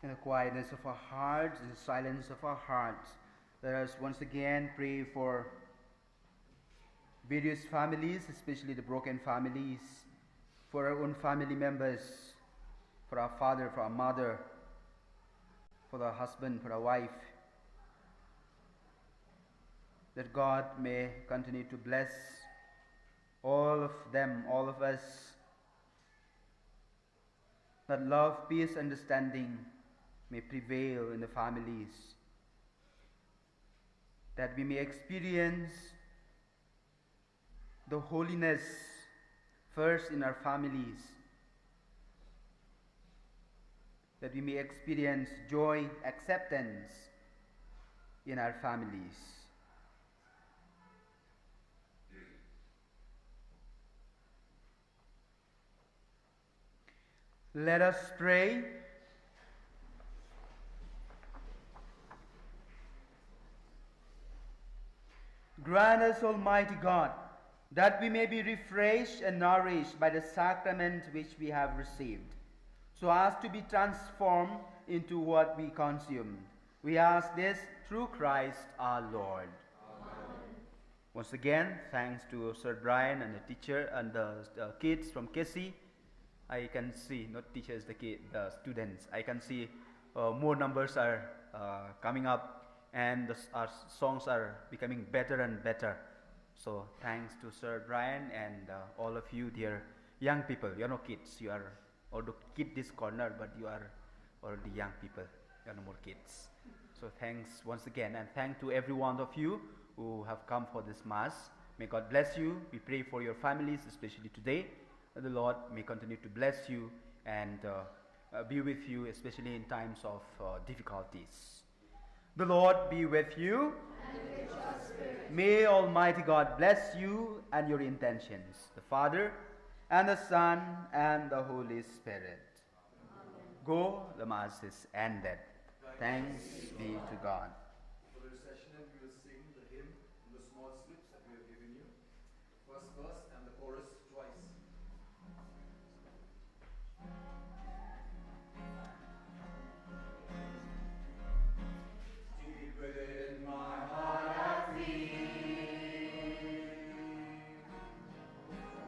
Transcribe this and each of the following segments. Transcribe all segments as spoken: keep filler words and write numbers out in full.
In the quietness of our hearts, in the silence of our hearts, let us once again pray for various families, especially the broken families, for our own family members, for our father, for our mother, for our husband, for our wife. That God may continue to bless all of them, all of us, that love, peace, understanding may prevail in the families, that we may experience the holiness first in our families, that we may experience joy, acceptance in our families. Let us pray. Grant us, Almighty God, that we may be refreshed and nourished by the sacrament which we have received, so as to be transformed into what we consume. We ask this through Christ our Lord. Once again, thanks to Sir Brian and the teacher and the uh, kids from Kessie. I can see, not teachers, the kid, the students. I can see uh, more numbers are uh, coming up, and the, our songs are becoming better and better. So thanks to Sir Brian and uh, all of you, dear young people. You're no kids. You are, although kid this corner, but you are already young people. You're no more kids. So thanks once again, and thank to every one of you who have come for this mass. May God bless you. We pray for your families, especially today. The Lord may continue to bless you and uh, uh, be with you, especially in times of uh, difficulties. The Lord be with you. And with your spirit. May Almighty God bless you and your intentions. The Father, and the Son, and the Holy Spirit. Go, the Mass is ended. Thanks be to God. For the recessional, we will sing the hymn in the small slips that we have given you. First verse and the chorus twice. Deep within my heart I feel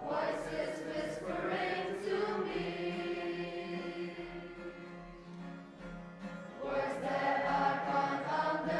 voices whispering to me. Words that I can't understand.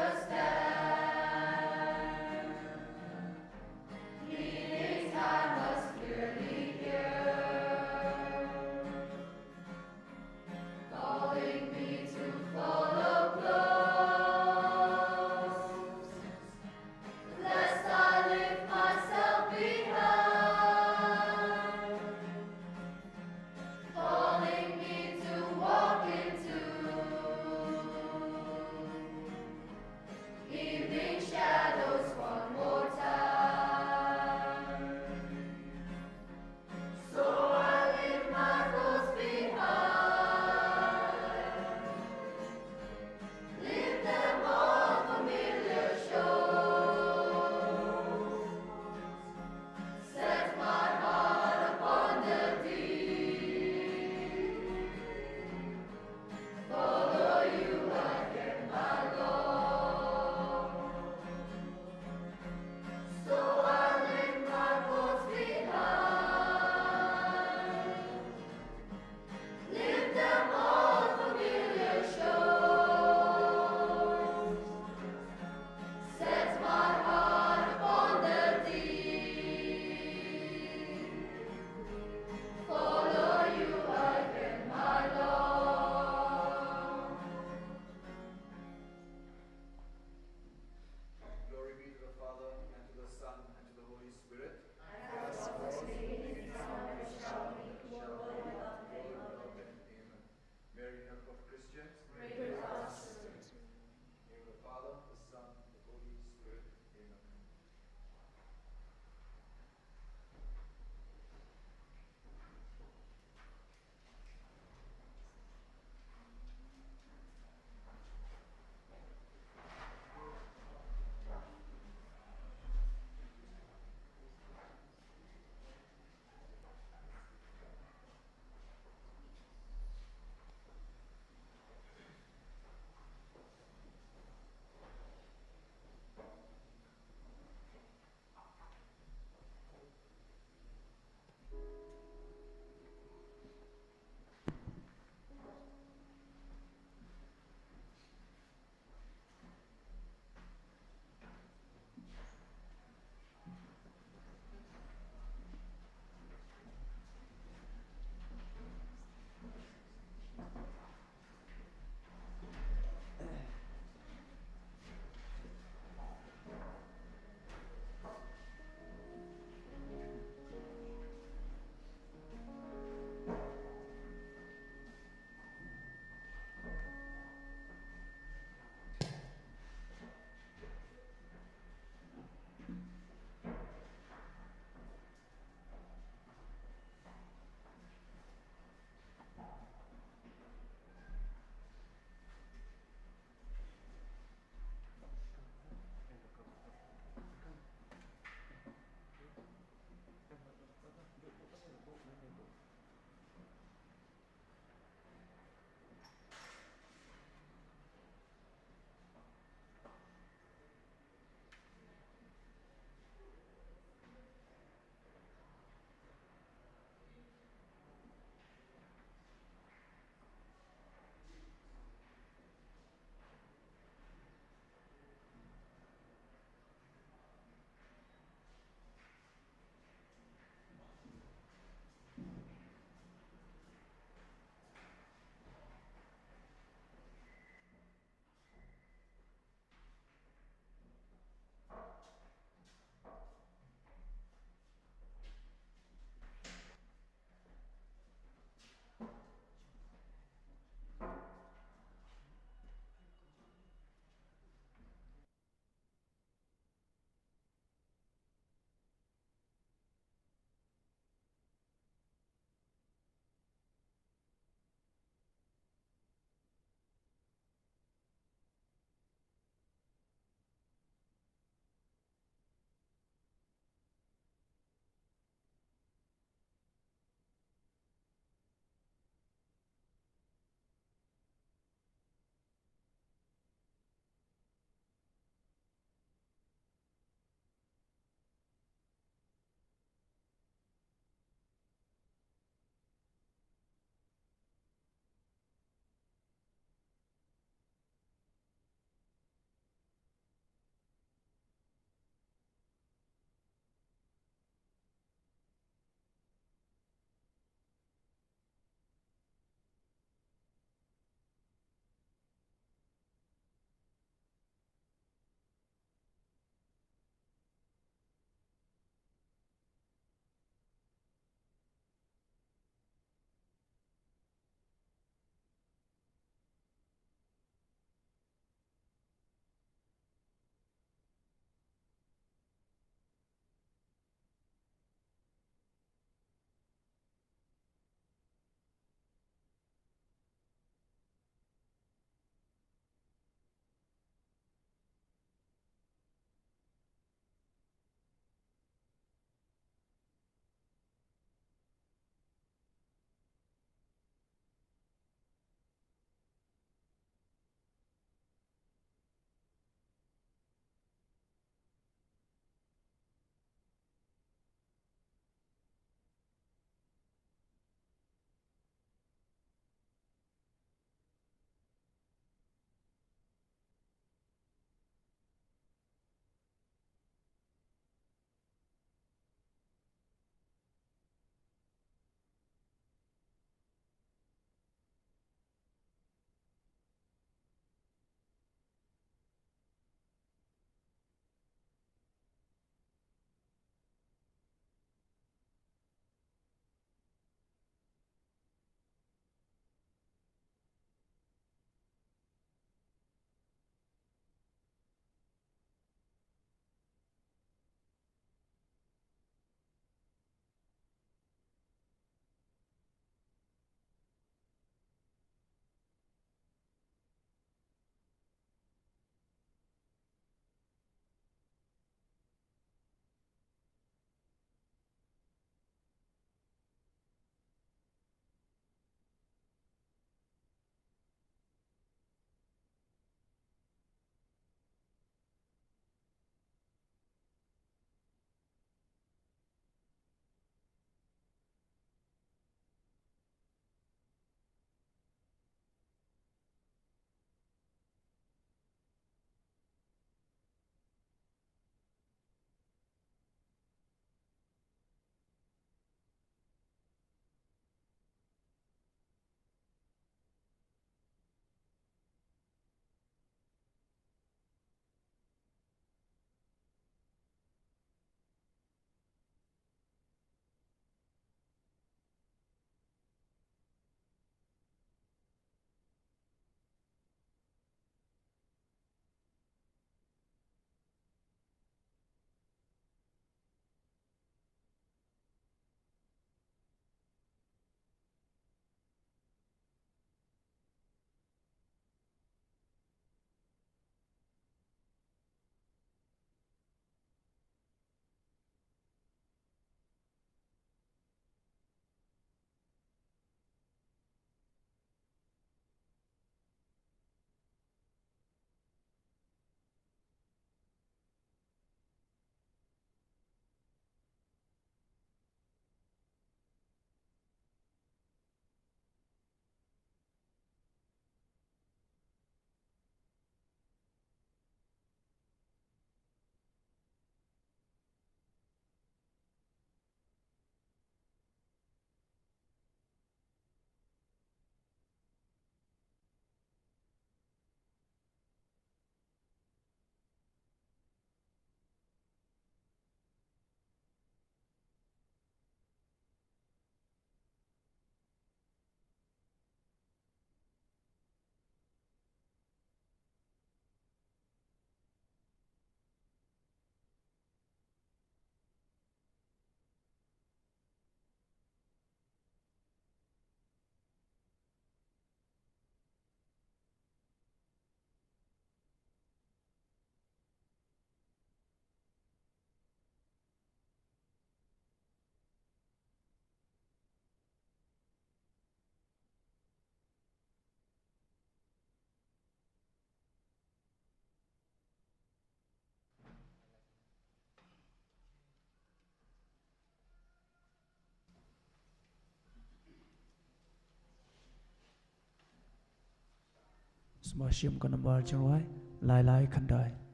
Sngewbha shim ka nambar jingrwai, lai lai khyndai,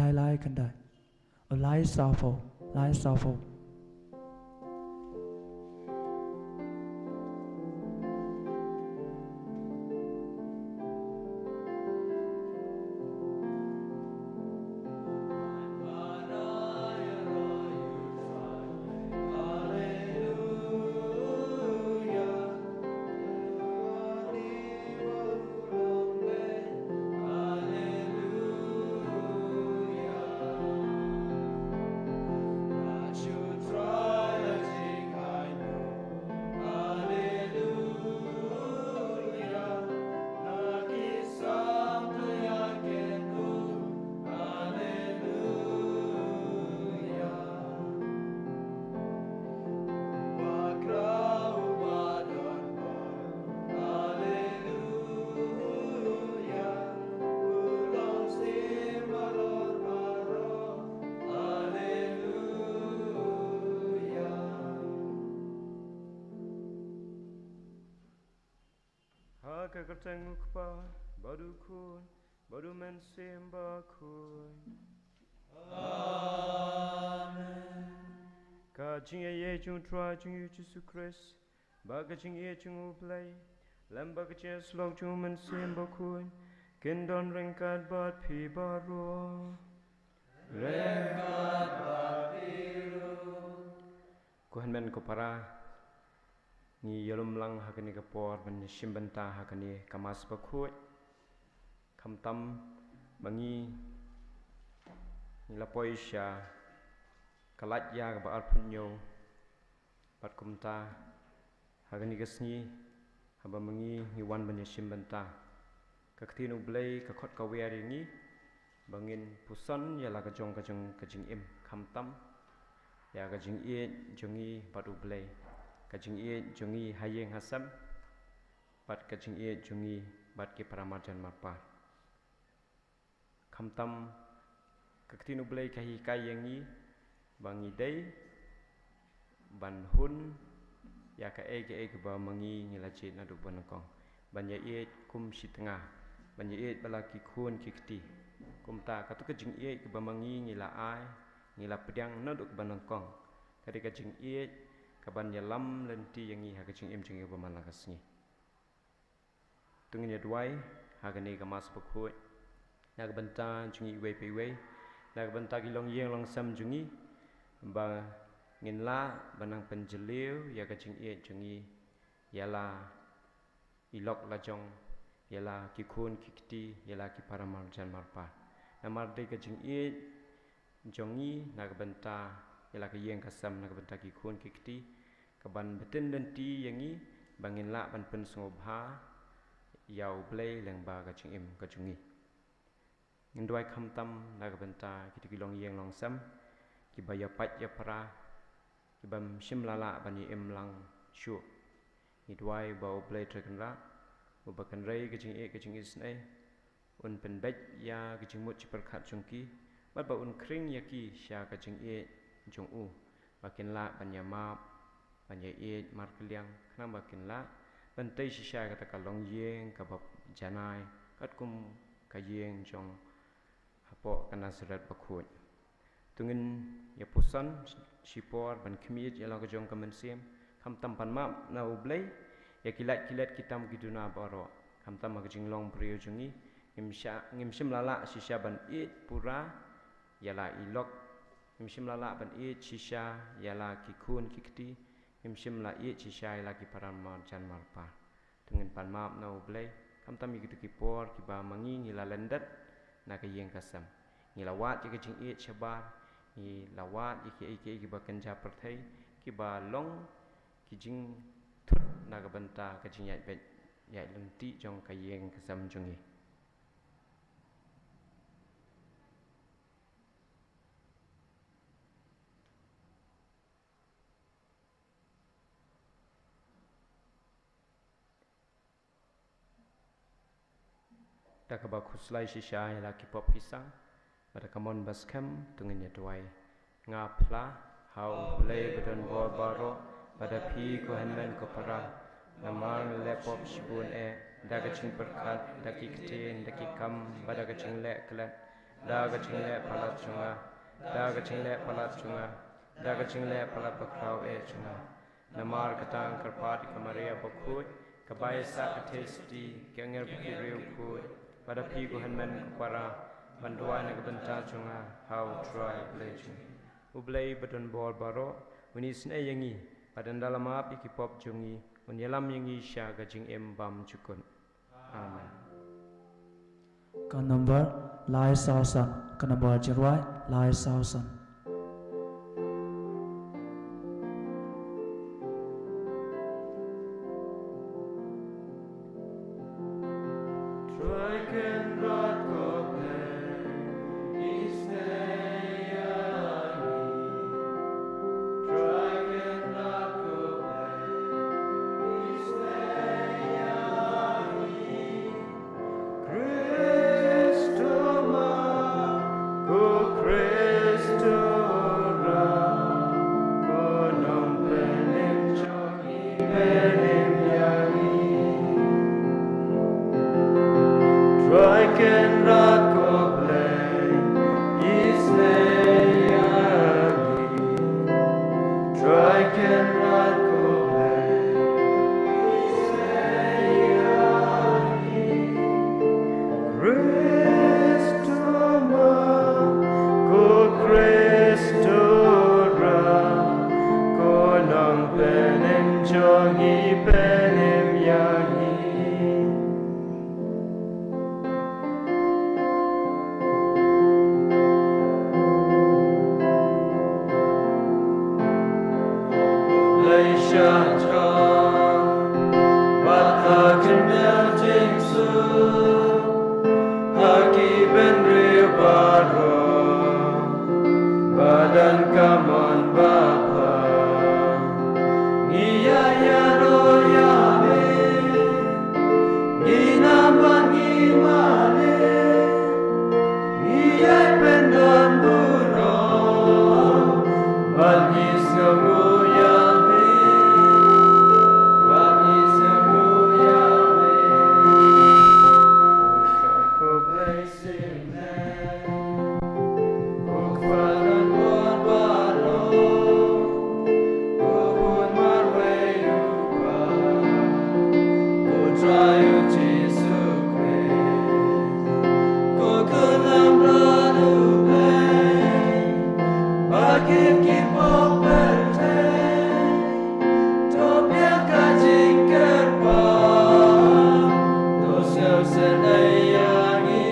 lai lai khyndai. Lai saw phew, lai saw phew. Ha ka kyrteng u Kpa, bad u Khun, bad u Mynsiem Bakhuid. Amen. Ka jingïaid jong u Trai jong ngi u Jisu Khrist, bad ka jingïeit jong u Blei, lem bad ka jingïaid syllok jong u Mynsiem Bakhuid, kin don ryngkat bad phi baroh. Ryngkat bad phi ruh. Ko hynmen ko para, ngi ïalum lang ha kane ka por ban shim bynta ha kane ka Mass Bakhuid. Khamtam ma ngi, ngi la poi sha ka lait ïa kaba arphew hynñiew. Bad kumta, ha kane ka sngi, haba ma ngi ngi wan ban ïashim bynta, ka ktien u Blei ka khot ka wiar ïa ngi ba ngin puson ïa la ka jong ka jong ka jingim, khamtam ïa ka jingïeit jong ngi bad u Blei, ka jingïeit jong ngi ha ïing ha sem, bad ka jingïeit jong ngi bad ki para marjan marpa. Khamtam ka ktien u Blei ka hikai ïa ngi ba ngi dei ban hun ïa kaei kaei kaba ma ngi ngi la jied naduh ba nyngkong, ban ïaieit kum shi tnga, ban ïaieit bad la ki khun ki kti. Kumta katu ka jingïeit kaba ma ngi ngi la ai, ngi la pdiang naduh ba nyngkong, ka dei ka jingïeit kaban ïalam lynti ïa ngi ha ka jingim jong ngi ba man la ka sngi. To ngin ïa duwai ha kane ka Mass Bakhuid na ka bynta jong ngi iwei pa iwei, na ka bynta ki longïing longsem jong ngi, ba ngin lah ban nang pynjylliew ïa ka jingïeit jong ngi ïa la i lok la jong, ïa la ki khun ki kti, ïa la ki para marjan marpa. Namar dei ka jingïeit jong ngi na ka bynta ïa la ka ïing ka sem, na ka bynta ki khun ki kti, kaban btin lynti ïa ngi ba ngin lah ban pynsngewbha ïa u Blei lyngba ka jingim ka jong ngi. Ngin duwai khamtam na ka bynta kito ki longïing longsem kiba ïapait ïapra, kiba ym shym la lah ban ïa im lang shuh. Ngi duwai ba u Blei Trai Kynrad uba kynrei ka jingïeit ka jingisynei, un pynbeit ïa ka jingmut jingpyrkhat jong ki, bad ba un khring ïa ki sha ka jingïeit jong u, ba kin lah ban ïa map, ban ïa ïeit markylliang, khnang ba kin lah ban tei shisha ïa kata ka longïing kaba janai, katkum ka ïing jong hapoh ka Nasaret bakhuid. To ngin ïa puson shipor ban khmih ïa la ka jong ka mynsiem, khamtam pan map na u Blei ïa ki lait ki let ki tam ki duna baroh, khamtam ha ka jinglong briew jong ngi. Ngim sha, ngim shym la lah shisha ban ïeit pura ïa la i lok, ngim shym la lah ban ïeit shisha ïa la ki khun ki kti, ngim shym la ïeit shisha ïa la ki para marjan marpa. To ngin pan map na u Blei, khamtam ïa kito ki por kiba ma ngi ngi la lyndet na ka ïing ka sem. Ngi la wad ïa ka jingïeit shabar, ngi la wad ïa kiei kiei kiba kynja pyrthei, kiba long ki jingthut na ka bynta ka jingïaid beit ïaid lynti jong ka ïing ka sem jong ngi. Da kaba khuslai shisha ïa la ki pop ki sang, bad da ka mon ba skhem to ngin ïa duwai. Nga phla ha u Blei ba don bor baroh, bad ha phi ko hynmen ko para, namar nga la pop shibun eh, da ka jingpyrkhat, da ki ktien, da ki kam, bad da ka jingleh klet, da ka jingleh palat jong nga, da ka jingleh palat jong nga, da ka jingleh palat bakhraw eh jong nga. Namar kata nga kyrpad ïa ka Maria bakhuid, kaba ïaisah ka theisotti, ki angel bad ki riewkhuid, bad ïa phi ko hynmen ko para, ban duwai na ka bynta jong nga ha U Trai Blei jong ngi. U Blei badonbor baroh un isynei ïa ngi, bad ynda la map ïa ki pop jong ngi, un ïalam ïa ngi sha ka jingim bymjukut. Amen. Ka nombor lai saw san, ka nombor jingrwai lai saw san. Trai Kynrad ko Blei, isynei ïa ngi. Trai Kynrad ko Blei, isynei ïa ngi. Khrist u ma, ko Khrist u ram, ko Nongpynim jong ngi, pynim ïa ngi. Trai Kynrad ko Blei, isynei ïa ngi. Trai Kynrad ko Blei, isynei ïa ngi. Khrist u ma, ko Khrist u ram, ko Nongpynim jong ngi, pynim ïa ngi. Blei shah jaw, bad ha khyndew jingsuk, ha ki bynriew baroh, ba don ka mon ba pha. Ngi ïa ïaroh ïa me, ngi nam bad ngi mane, ngi ïai pyndonburom, bad ngi sngewnguh ïa me, bad ngi sngewnguh ïa me. Ko Blei Ko Kpa don bor baroh, ko Khun marwei U Kpa, ko Trai U Jisu Khrist, ko Khun Lamrad U Blei, ba kit ki pop pyrthei. To pdiang ka jingkyrpad, to sngewsynei ïa ngi,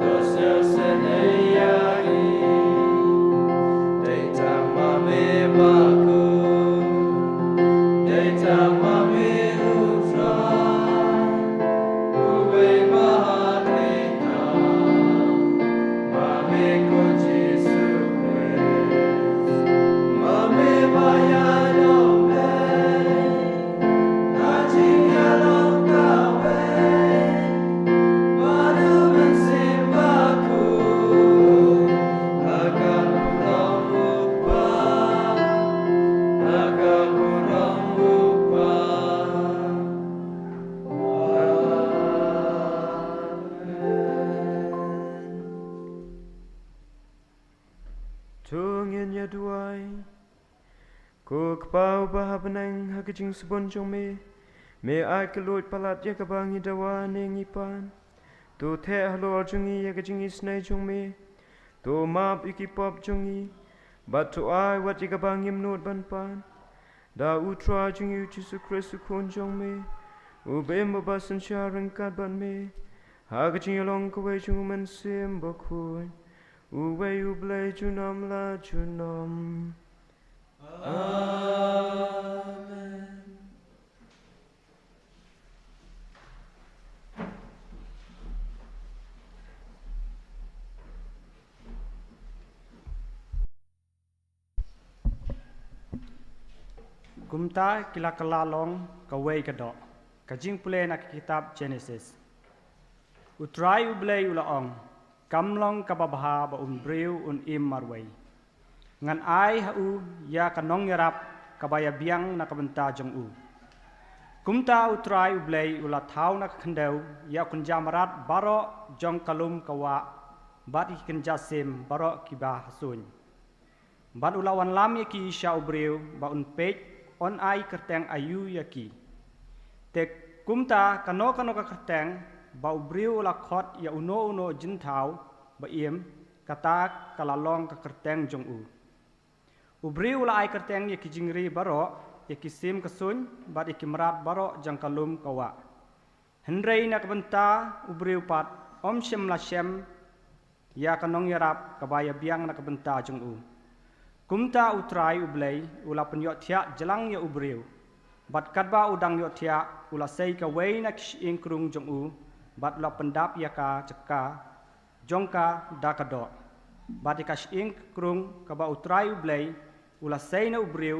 to sngewsynei ïa ngi. Dei tang ma me Bakhraw, dei tang ma me U Trai. Uwei ba ha khlieh tang, ma me ko Jisu Khrist, ma me ba ïalong beit na jingïalong kawei bad U Mynsiem Bakhuid, ha ka burom U Kpa, ha ka burom U Kpa. To ngin ïa duwai. Ko Kpa uba ha bneng, ha ka jingsbun jong me, me ai ka luid palat ïa kaba ngi dawa ne ngi pan. To theh halor jong ngi ïa ka jingisynei jong me. To map ïa ki pop jong ngi, bad to ai wat ïa kaba ngim nud ban pan. Da U Trai jong ngi U Jisu Khrist U Khun jong me, uba im bad synshar ryngkat bad me ha ka jingïalong kawei jong U Mynsiem Bakhuid, uwei U Blei junom la junom. Amen. Kumta ki la kylla long kawei ka doh, ka jingpule na ka kitab Jenesis. U Trai U Blei u la ong, kam long kaba bha ba un briew un im marwei. Ngan ai ha u ïa ka nongïarap kaba ïabiang na ka bynta jong u. Kumta U Trai U Blei u la thaw na ka khyndew ïa u kynja mrad baroh jong ka lum ka wah bad ïa ki kynja sim baroh kiba ha suiñ. Bad u la wanlam ïa ki sha u briew ba un peit un ai kyrteng aïu ïa ki. Te kumta kano kano ka kyrteng ba u briew u la khot ïa uno uno u jingthaw ba im, kata ka la long ka kyrteng jong u. U briew u la ai kyrteng ïa ki jingri baroh, ïa ki sim ka suiñ bad ïa ki mrad baroh jong ka lum ka wah. Hynrei na ka bynta u briew pat, ym shym la shem ïa ka nongïarap kaba ïabiang na ka bynta jong u. Kumta U Trai U Blei u la pynïohthiah jlang ïa u briew, bad katba u dang ïohthiah u la sei kawei na ki shyieng krung jong u, bad u la pyndap ïa ka jaka jong ka da ka doh. Bad ïa ka shyieng krung kaba U Trai U Blei u la sei na u briew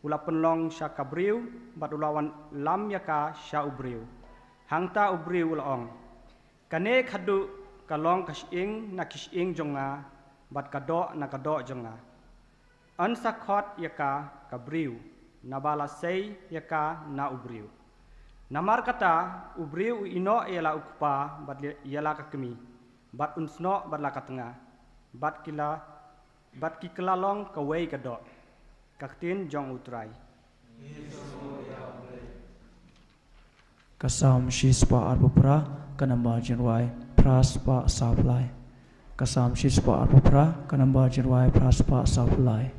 u la pynlong sha ka briew, bad u la wanlam ïa ka sha u briew. Hangta u briew u la ong, kane khadduh ka long ka shyieng na ki shyieng jong nga, bad ka doh na ka doh jong nga. Yn sa khot ïa ka ka briew, naba la sei ïa ka na u briew. Namar kata u briew u ïehnoh ïa la u kpa bad ïa la ka kmie, bad un snoh bad la ka tnga, bad ki la, bad ki kylla long kawei ka doh. Ka ktien jong U Trai. Ka Salm shispah arphew phra, ka namba jingrwai phra spah saw lai. Ka Salm shispah arphew phra, ka namba jingrwai phra spah saw lai.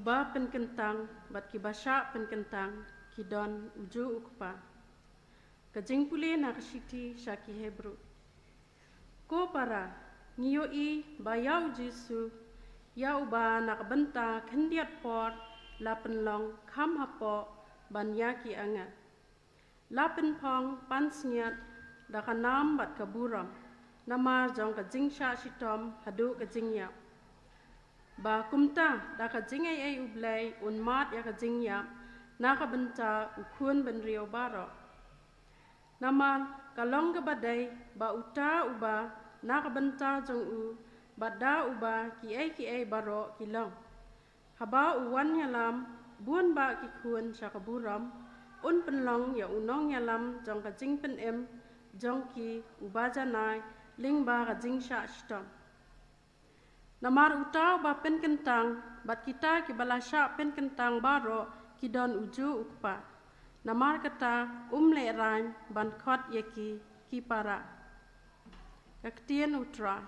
Ba pynkyntang bad kiba shah pynkyntang ki don u juh u kpa. Ka jingpule na ka shithi sha ki Hebru. Ko para, ngi ïohi ba ïa u Jisu, ïa uba na ka bynta khyndiat por la pynlong kham hapoh ban ïa ki angel, la pynphong pansngiat da ka nam bad ka burom, namar jong ka jingshah shitom haduh ka jingïap. Ba kumta da ka jingaiei U Blei un mad ïa ka jingïap na ka bynta u khun bynriew baroh. Namar ka long kaba dei ba uta uba na ka bynta jong u bad da uba kiei kiei baroh ki long, haba u wan ïalam bun bah ki khun sha ka burom, un pynlong ïa u nongïalam jong ka jingpynim jong ki uba janai lyngba ka jingshah shitom. Namar uta uba pynkyntang bad kita kiba la shah pynkyntang baroh ki don u juh u kpa. Namar kata um lehraiñ ban khot ïa ki, ki para. Ka ktien U Trai.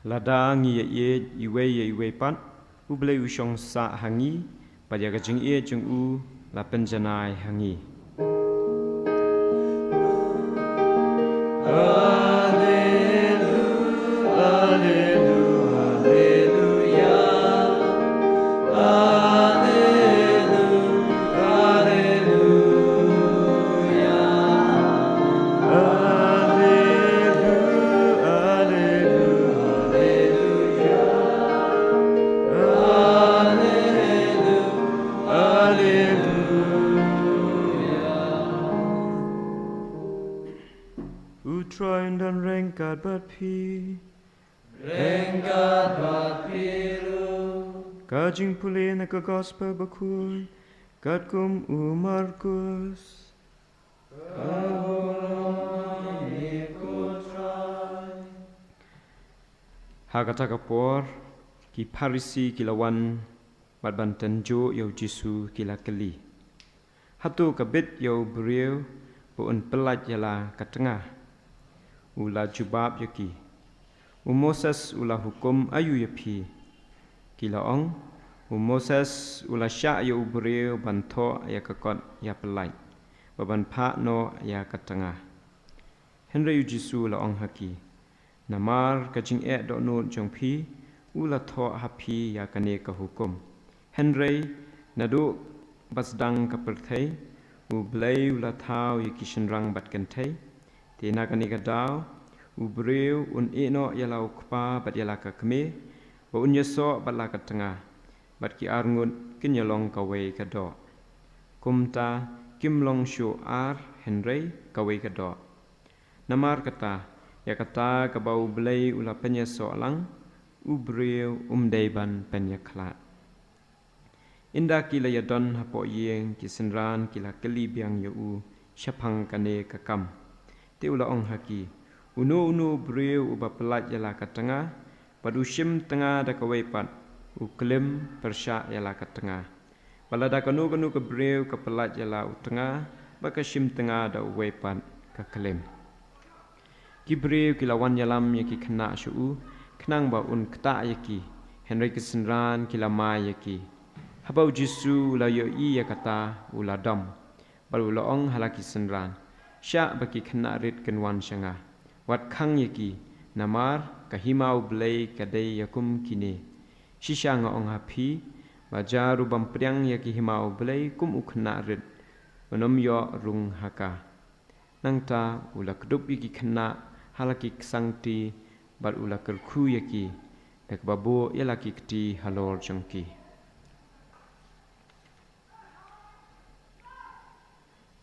Lada ngi ïaieit iwei ïa iwei pat, U Blei u shong sah ha ngi, bad ïa ka jingïeit jong u la pynjanai ha ngi. U Trai un don ryngkat bad phi. Ryngkat bad phi ruh. Ka jingpule na ka Gospel Bakhuid katkum u Markus. Ka burom ïa me ko Trai. Ha kata ka por, ki Pharisi ki la wan bad ban tynjuh ïa u Jisu ki la kylli, hato ka bit ïa u briew ba un pyllait ïa la ka tnga? U la jubab ïa ki, U Moses u la hukum aïu ïa phi? Ki la ong, U Moses u la shah ïa u briew ban thoh ïa ka kot ïapyllait, bad ban phah noh ïa ka tnga. Hynrei u Jisu u la ong ha ki, Namar ka jingeh dohnud jong phi, u la thoh ha phi ïa kane ka hukum. Hynrei naduh ba sdang ka pyrthei, U Blei u la thaw ïa ki shynrang bad kynthei. Te na kane ka daw, u briew un ïehnoh ïa la u kpa bad ïa la ka kmie, ba un ïasoh bad la ka tnga, bad ki arngut kin ïalong kawei ka doh. Kumta kim long shuh ar, hynrei kawei ka doh. Namar kata, ïa kata kaba U Blei u la pynïasoh lang, u briew um dei ban pynïakhlad. Ynda ki la ïadon hapoh ïing, ki synran ki la kylli biang ïa u shaphang kane ka kam. Te u la ong ha ki, Uno uno u briew uba pyllait ïa la ka tnga, bad u shim tnga da kawei pat, u klim pyrshah ïa la ka tnga. Bad lada kano kano ka briew ka pyllait ïa la u tnga, bad ka shim tnga da uwei pat, ka klim. Ki briew ki la wan ïalam ïa ki khynnah sha u, khnang ba un ktah ïa ki, hynrei ki synran ki la mai ïa ki. Haba u Jisu u la ïohi ïa kata, u la dom, bad u la ong ha la ki synran, Shah ba ki khynnah rit kin wan sha nga. Wat khang ïa ki, namar ka hima U Blei ka dei ïa kum kine. Shisha nga ong ha phi, ba jar u bym pdiang ïa ka hima U Blei kum u khynnah rit, un ym ïoh rung ha ka. Nangta u la kdup ïa ki khynnah ha la ki ksangkti, bad u la kyrkhu ïa ki, da kaba buh ïa la ki kti halor jong ki.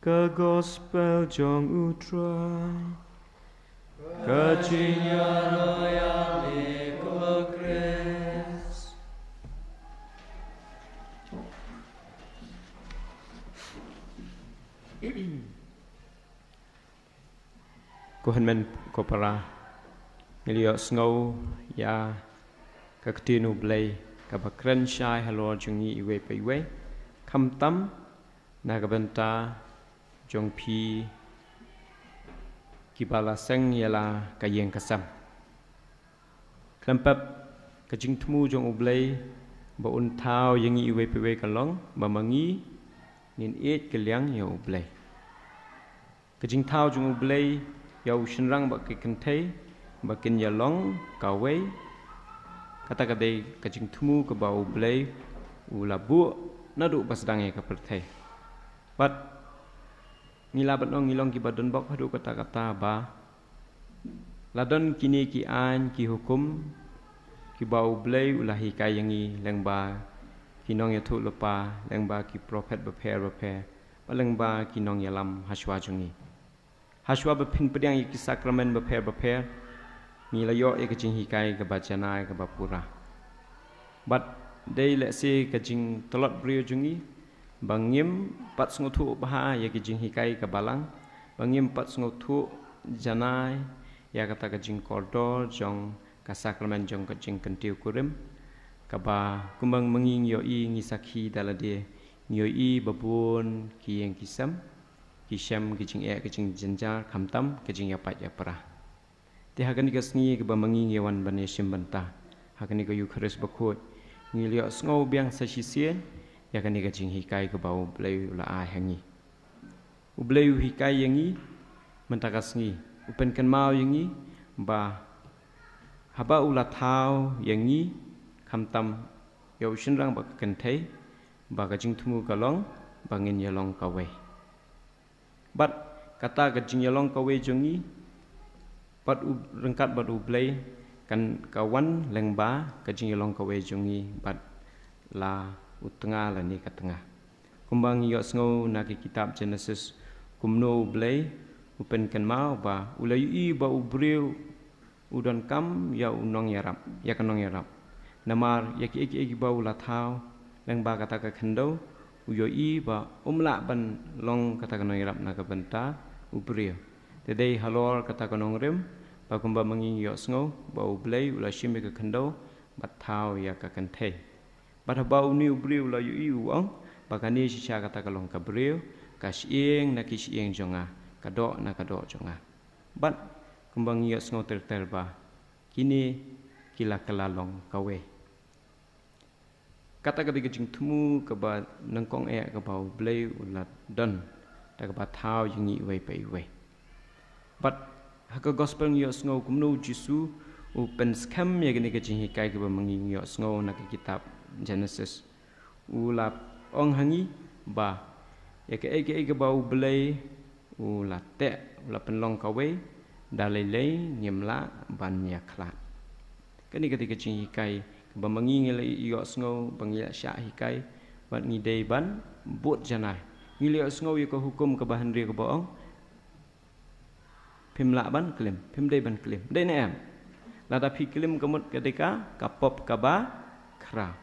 Ka Gospel jong U Trai. Ka jingïaroh ïa me ko Khrist. Ko hynmen ko para, ngi la ïohsngew ïa ka ktien U Blei kaba kren shai halor jong ngi iwei pa iwei, khamtam na ka bynta jong phi kiba la seng ïa la ka ïing ka sem. Khlem pep, ka jingthmu jong U Blei ba un thaw ïa ngi iwei pa iwei ka long ba ma ngi ngin ïeit ka liang ïa U Blei. Ka jingthaw jong U Blei ïa u shynrang bad ka kynthei ba kin ïalong kawei, kata ka dei ka jingthmu kaba U Blei u la buh naduh ba sdang ïa ka pyrthei. Bad ngi lah ban ong ngi long kiba donbok haduh katta katta ba la don kine ki aiñ ki hukum kiba U Blei u la hikai ïa ngi lyngba ki nongïathuhlypa, lyngba ki prophet bapher bapher, bad lyngba ki nongïalam hashwa jong ngi. Hashwa ba phin pdiang ïa ki sakramen bapher bapher, ngi la ïoh ïa ka jinghikai kaba janai kaba pura. Bad dei lehse ka jingtlot briew jong ngi ba ngim pat sngewthuh bha ïa ka jinghikai ka Balang, ba ngim pat sngewthuh janai ïa kata ka jingkordor jong ka sakramen jong ka jingkyntiew kurim, kaba kumba ma ngi ngi ïohi, ngi sakhi da lade, ngi ïohi ba bun ki ïing ki sem ki shem ki jingeh ki jingjynjar, khamtam ki jingïapait ïapra. Te ha kane ka sngi kaba ma ngi ngi wan ban ïashim bynta ha kane ka Eukharist bakhuid, ngi la ïohsngew biang sa shisien ïa kane ka jinghikai kaba U Blei u la ai ha ngi. U Blei u hikai ïa ngi mynta ka sngi, u pynkynmaw ïa ngi ba haba u la thaw ïa ngi, khamtam ïa u shynrang bad ka kynthei, ba ka jingthmu ka long ba ngin ïalong kawei. Bad kata ka jingïalong kawei jong ngi bad U, ryngkat bad U Blei, kan ka wan lyngba ka jingïalong kawei jong ngi bad la u tnga lane ka tnga. Kumba ngi ïohsngew na ki kitab Genesis, kumno U Blei u pynkynmaw ba u la ïohi ba u briew u donkam ïa u nongïarap, ïa ka nongïarap. Namar ïa kiei kiei kiba u la thaw lyngba kata ka khyndew, u ïohi ba um lah ban long kata ka nongïarap na ka bynta u briew. Te dei halor kata ka nongrim ba kumba ma ngi ngi ïohsngew ba U Blei u la shim ïa ka khyndew bad thaw ïa ka kynthei. Bad haba une u briew u la ïohi, u ong ba kane shisha kata ka long ka briew, ka shyieng na ki shyieng jong nga, ka doh na ka doh jong nga. Bad kumba ngi ïohsngew ter ter ba kine ki la kylla long kawei. Kata ka dei ka jingthmu kaba nyngkong eh kaba U Blei u la don da kaba thaw ïa ngi iwei pa iwei. Bad ha ka Gospel ngi ïohsngew kumno U Jisu u pynskhem ïa kane ka jinghikai kaba ma ngi ngi ïohsngew na ka kitab Genesis. U la ong ha ngi ba ïa kaei kaei kaba U Blei u la teh, u la pynlong kawei, da lei lei ngim lah ban ïakhlad. Kane ka dei ka jinghikai kaba ma ngi ngi la ïohsngew, ba ngi la shah hikai, bad ngi dei ban bud janai. Ngi la ïohsngew ïa ka hukum kaba hynriew kaba ong, phim lah ban klim, phim dei ban klim. Dei ne em? Lada phi klim ka mut ka dei ka, ka pop kaba khraw.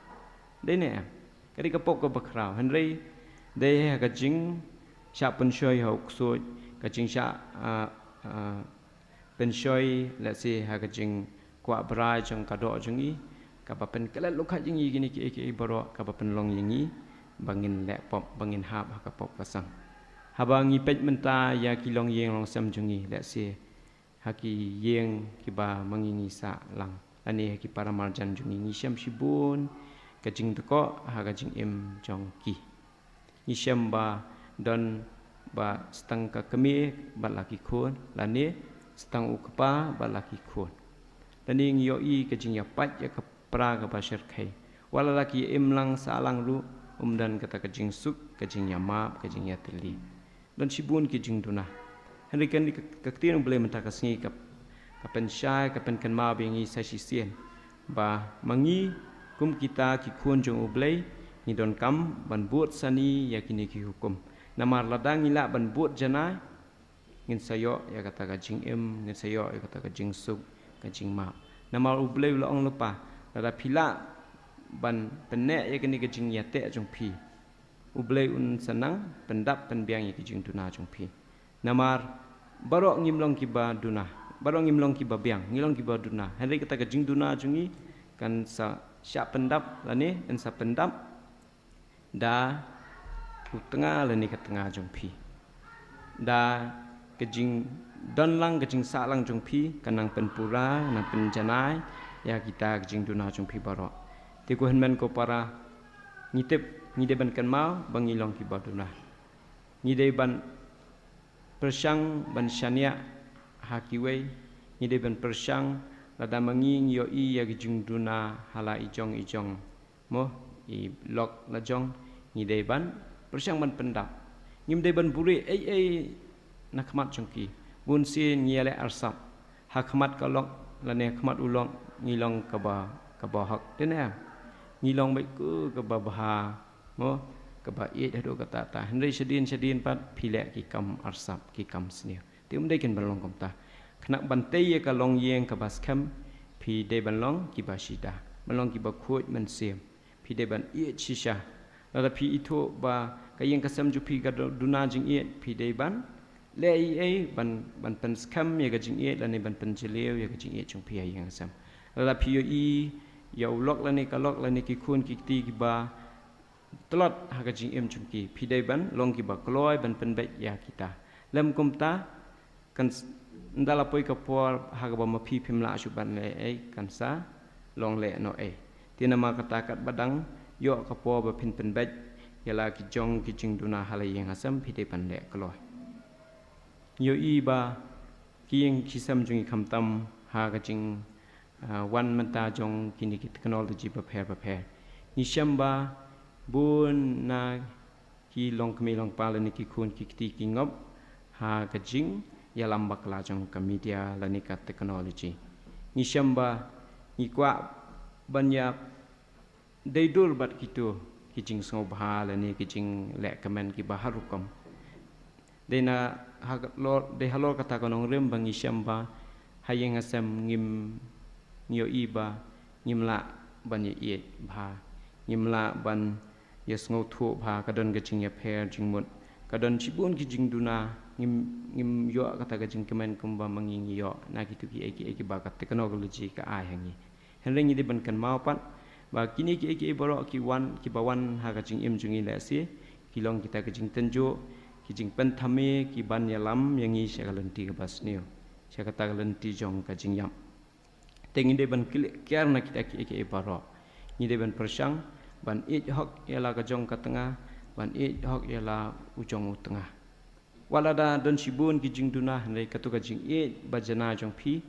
Dei ne em? Ka dei ka pop kaba khraw. Hynrei dei ha ka jingshah pynshoi ha u ksuid, ka jingshah, ah, ah, pynshoi, let's say, ha ka jingkwah brai jong ka doh jong ngi, kaba pynklet lyngkha jong ngi kine kiei kiei baroh, kaba pynlong ïa ngi ba ngin leh pop, ba ngin hap ha ka pop ka sang. Haba ngi peit mynta ïa ki longïing longsem jong ngi, let's say, ha ki ïing kiba ma ngi ngi sah lang, lane ha ki para marjan jong ngi, ngi shem shibun ka jingdkoh ha ka jingim jong ki. Ngi shem ba don ba tang ka kmie bad la ki khun, lane tang u kpa bad la ki khun. Lane ngi ïohi ka jingïapait ïa ka pra kaba shyrkhei. Wat la ki ïa im lang sah lang ruh, um don kata ka jingsuk, ka jingïamap, ka jingïatylli. Don shibun ki jingduna. Hynrei kane ka, ka ktien U Blei mynta ka sngi ka, ka pynshai, ka pynkynmaw ba ïa ngi sa shisien ba ma ngi kum kita ki khun jong U Blei, ngi donkam ban bud sani ïa kine ki hukum. Namar lada ngi lah ban bud janai, ngin sa ïoh ïa kata ka jingim, ngin sa ïoh ïa kata ka jingsuk, ka jingmap. Namar U Blei u la ong lypa, lada phi lah ban pynneh ïa kane ka jingïateh jong phi, U Blei un sa nang pyndap pynbiang ïa ka jingduna jong phi. Namar baroh ngim long kiba duna, baroh ngim long kiba biang, ngi long kiba duna. Hynrei kata ka jingduna jong ngi kan sa shah pyndap lane kan sa pyndap da u tnga lane ka tnga jong phi. Da ka jingdon lang, ka jingsah lang jong phi kan nang pynpura, nang pynjanai ïa kita ka jingduna jong phi baroh. Te ko hynmen ko para, ngi tip, ngi dei ban kynmaw ba ngi long kiba duna. Ngi dei ban pyrshang ban shaniah ha kiwei, ngi dei ban pyrshang lada ma ngi ngi ïohi ïa ka jingduna ha la i jong i jong, mo, i lok la jong, ngi dei ban pyrshang ban pyndap. Ngim dei ban buhrieh ei ei na khmat jong ki. Bun sien ngi ïaleh arsap ha khmat ka lok lane ha khmat u lok, ngi long kaba, kaba hok. Te ne em, ngi long beit ko kaba bha, mo, kaba ïeit haduh katta katta. Hynrei shadien shadien pat phi leh ki kam arsap, ki kam sniew. Te um dei kin ban long kumta. Khnang ban tei ïa ka longïing kaba skhem, phi dei ban long kiba shida, ban long kiba khuid mynsiem. Phi dei ban ïeit shisha. Lada phi ithuh ba ka ïing ka sem jong phi ka du-, duna jingïeit, phi dei ban leh ei ei ban, ban pynskhem ïa ka jingïeit lane ban pynjylliew ïa ka jingïeit jong phi ha ïing ha sem. Lada phi ïohi ïa u lok lane ka lok lane ki khun ki kti kiba tlot ha ka jingim jong ki, phi dei ban long kiba kloi ban pynbeit ïa kita. Lym kumta, kan s-, ynda la poi ka por ha kaba ma phi phim lah shuh ban leh ei, kan sa long leh noh ei. Te namar kata, katba dang ïoh ka por ba phin pynbeit ïa la ki jong ki jingduna ha la ïing ha sem, phi dei ban leh kloi. Ïohi ba ki ïing ki sem jong ngi khamtam ha ka jing, ah, wan mynta jong kine ki technology bapher bapher. Ngi shem ba bun na ki longkmie longkpa lane ki khun ki kti ki ngop ha ka jingïalam bakla jong ka media lane ka technology. Ngi shem ba ngi kwah ban ïa dei dur bad kito ki jingsngewbha lane ki jingleh kmen kiba har rukom. Dei na halor, dei halor kata ka nongrim ba ngi shem ba ha ïing ha sem ngim, ngi ïohi ba ngim lah ban ïaieit bha, ngim lah ban ïasngewthuh bha, ka don ka jingïapher jingmut, ka don shibun ki jingduna, ngim, ngim ïoh kata ka jingkmen kumba ma ngi ngi ïoh na kito kiei kiei kiba ka technology ka ai ha ngi. Hynrei ngi dei ban kynmaw pat ba kine kiei kiei baroh ki wan, kiba wan ha ka jingim jong ngi lehse ki long kita ki jingtynjuh, ki jingpynthame, ki ban ïalam ïa ngi sha ka lynti kaba sniew, sha kata ka lynti jong ka jingïap. Te ngi dei ban kylli kiar na kita kiei kiei baroh. Ngi dei ban pyrshang ban ïeit hok ïa la ka jong ka tnga, ban ïeit hok ïa la u jong u tnga. Wat lada don shibun ki jingduna, hynrei kato ka jingïeit ba jana jong phi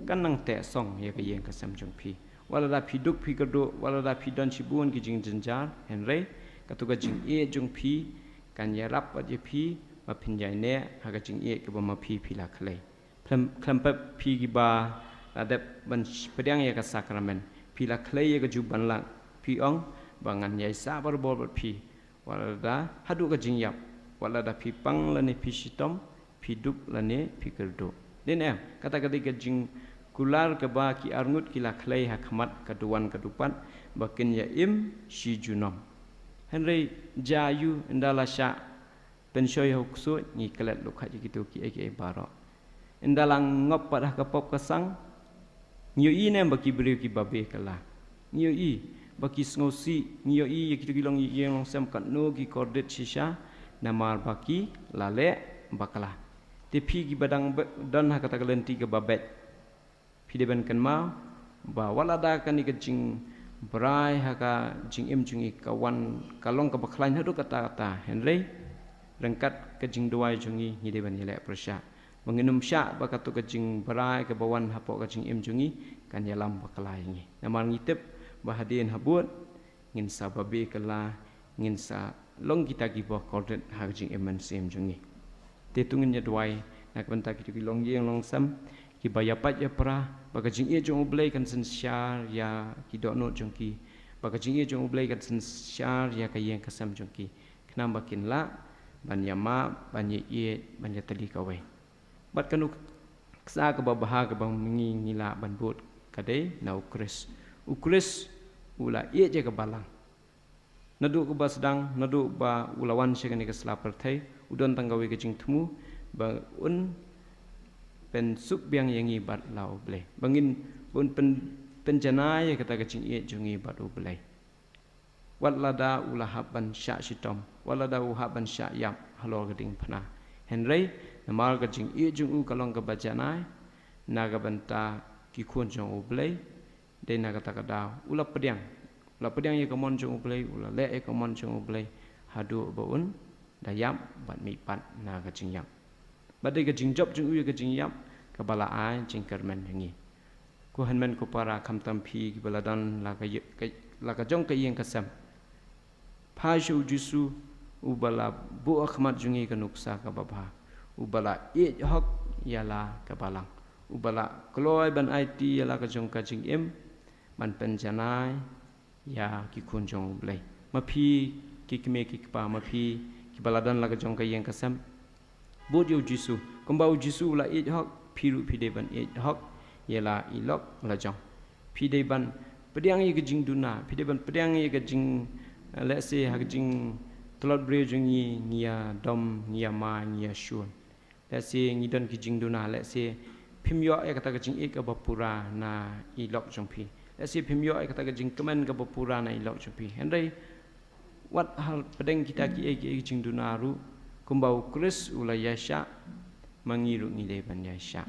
kan nang teh song ïa ka ïing ka sem jong phi. Wat lada phi duk phi kyrduh, wat lada phi don shibun ki jingjynjar, hynrei kato ka jingïeit jong phi kan ïarap bad ïa phi ba phin ïaineh ha ka jingïeit kaba ma phi phi la khlei. Khlem, khlem pep phi kiba la dep ban sh-, pdiang ïa ka sakramen, phi la khlei ïa ka juh ban lak, phi ong ba ngan ïaisah barabor bad phi, wat lada haduh ka jingïap, wat lada phi pang lane phi shitom, phi duk lane phi kyrduh. Dei ne em, kata ka dei ka jingkular kaba ki arngut ki la khlei ha khmat ka duwan ka dupat ba kin ïa im shi junom. Hynrei jia ïa u, ynda la shah pynshoi ha u ksuid, ngi klet lukhat ïa kito kiei kiei baroh. Ynda la ngop pat ha ka pop ka sang, ngi ïohi ne em ba ki briew kiba beh kylla? Ngi ïohi ba ki sngewsih, ngi ïohi ïa kito ki longïing longsem katno ki kordit shisha namar ba ki la leh bakla. Te phi kiba dang be-, don ha kata ka lynti kaba beit, phi dei ban kynmaw ba wat lada kane ka jingbrai ha ka jingim jong ngi ka wan ka long kaba khlaiñ haduh katta katta, hynrei ryngkat ka jingduwai jong ngi, ngi dei ban ïaleh pyrshah ba ngin ym shah ba kato ka jingbrai kaba wan hapoh ka jingim jong ngi kan ïalam bakla ïa ngi. Namar ngi tip ba hadien habud ngin sa ba beh kylla, ngin sa long kita kiba kordit ha ka jingim mynsiem jong ngi. Te to ngin ïa duwai na ka bynta kito ki longïing longsem kiba ïapait ïapra, ba ka jingïeit jong U Blei kan synshar ïa ki dohnud jong ki, ba ka jingïeit jong U Blei kan synshar ïa ka ïing ka sem jong ki, khnang ba kin lah ban ïamap, ban ïaieit, ban ïatylli kawei. Bad ka nuksa kaba bha kaba ngi, ngi lah ban bud ka dei na U Khrist. U Khrist u la ïeit ïa ka balang. Naduh kaba sdang, naduh ba u la wan sha kane ka sla pyrthei, u don tang kawei ka jingthmu ba un pynsuk biang ïa ngi bad la U Blei. Ba ngin, ba un pyn, pynjanai ïa kata ka jingïeit jong ngi bad U Blei. Wat lada u la hap ban shah shitom, wat lada u hap ban shah ïap halor ka diengphna. Hynrei namar ka jingïeit jong u ka long kaba janai na ka bynta ki khun jong U Blei, dei na kata ka daw u la pdiang, u la pdiang ïa ka mon jong U Blei, u la leh ïa ka mon jong U Blei, haduh ba un da ïap bad mihpat na ka jingïap. Bad dei ka jingjop jong u ïa ka jingïap kaba la ai jingkyrmen ïa ngi. Ko hynmen ko para, khamtam phi kiba la don la ka ï-, ka, la ka jong ka ïing ka sem, phai sha U Jisu uba la buh ha khmat jong ngi ka nuksa kaba bha, uba la ïeit hok ïa la ka balang, uba la kloi ban aiti ïa la ka jong ka jingim ban pynjanai ïa ki khun jong U Blei. Ma phi ki kmie ki kpa, ma phi kiba la don la ka jong ka ïing ka sem, bud ïa U Jisu. Kumba U Jisu u la ïeit hok, phi ruh phi dei ban ïeit hok ïa la i lok la jong. Phi dei ban pdiang ïa ka jingduna, phi dei ban pdiang ïa ka jing, eh, lehse ha ka jingtlot briew jong ngi, ngi ïa dom, ngi ïa mai, ngi ïa shun. Lehse ngi don ki jingduna, lehse phim ïoh ïa kata ka jingïeit kaba pura na i lok jong phi. Lehse phim ïoh ïa kata ka jingkmen kaba pura na i lok jong phi. Hynrei wat hapdeng kita kiei kiei ki jingduna ruh, kumba U Khrist u la ïaishah, ma ngi ruh ngi dei ban ïaishah.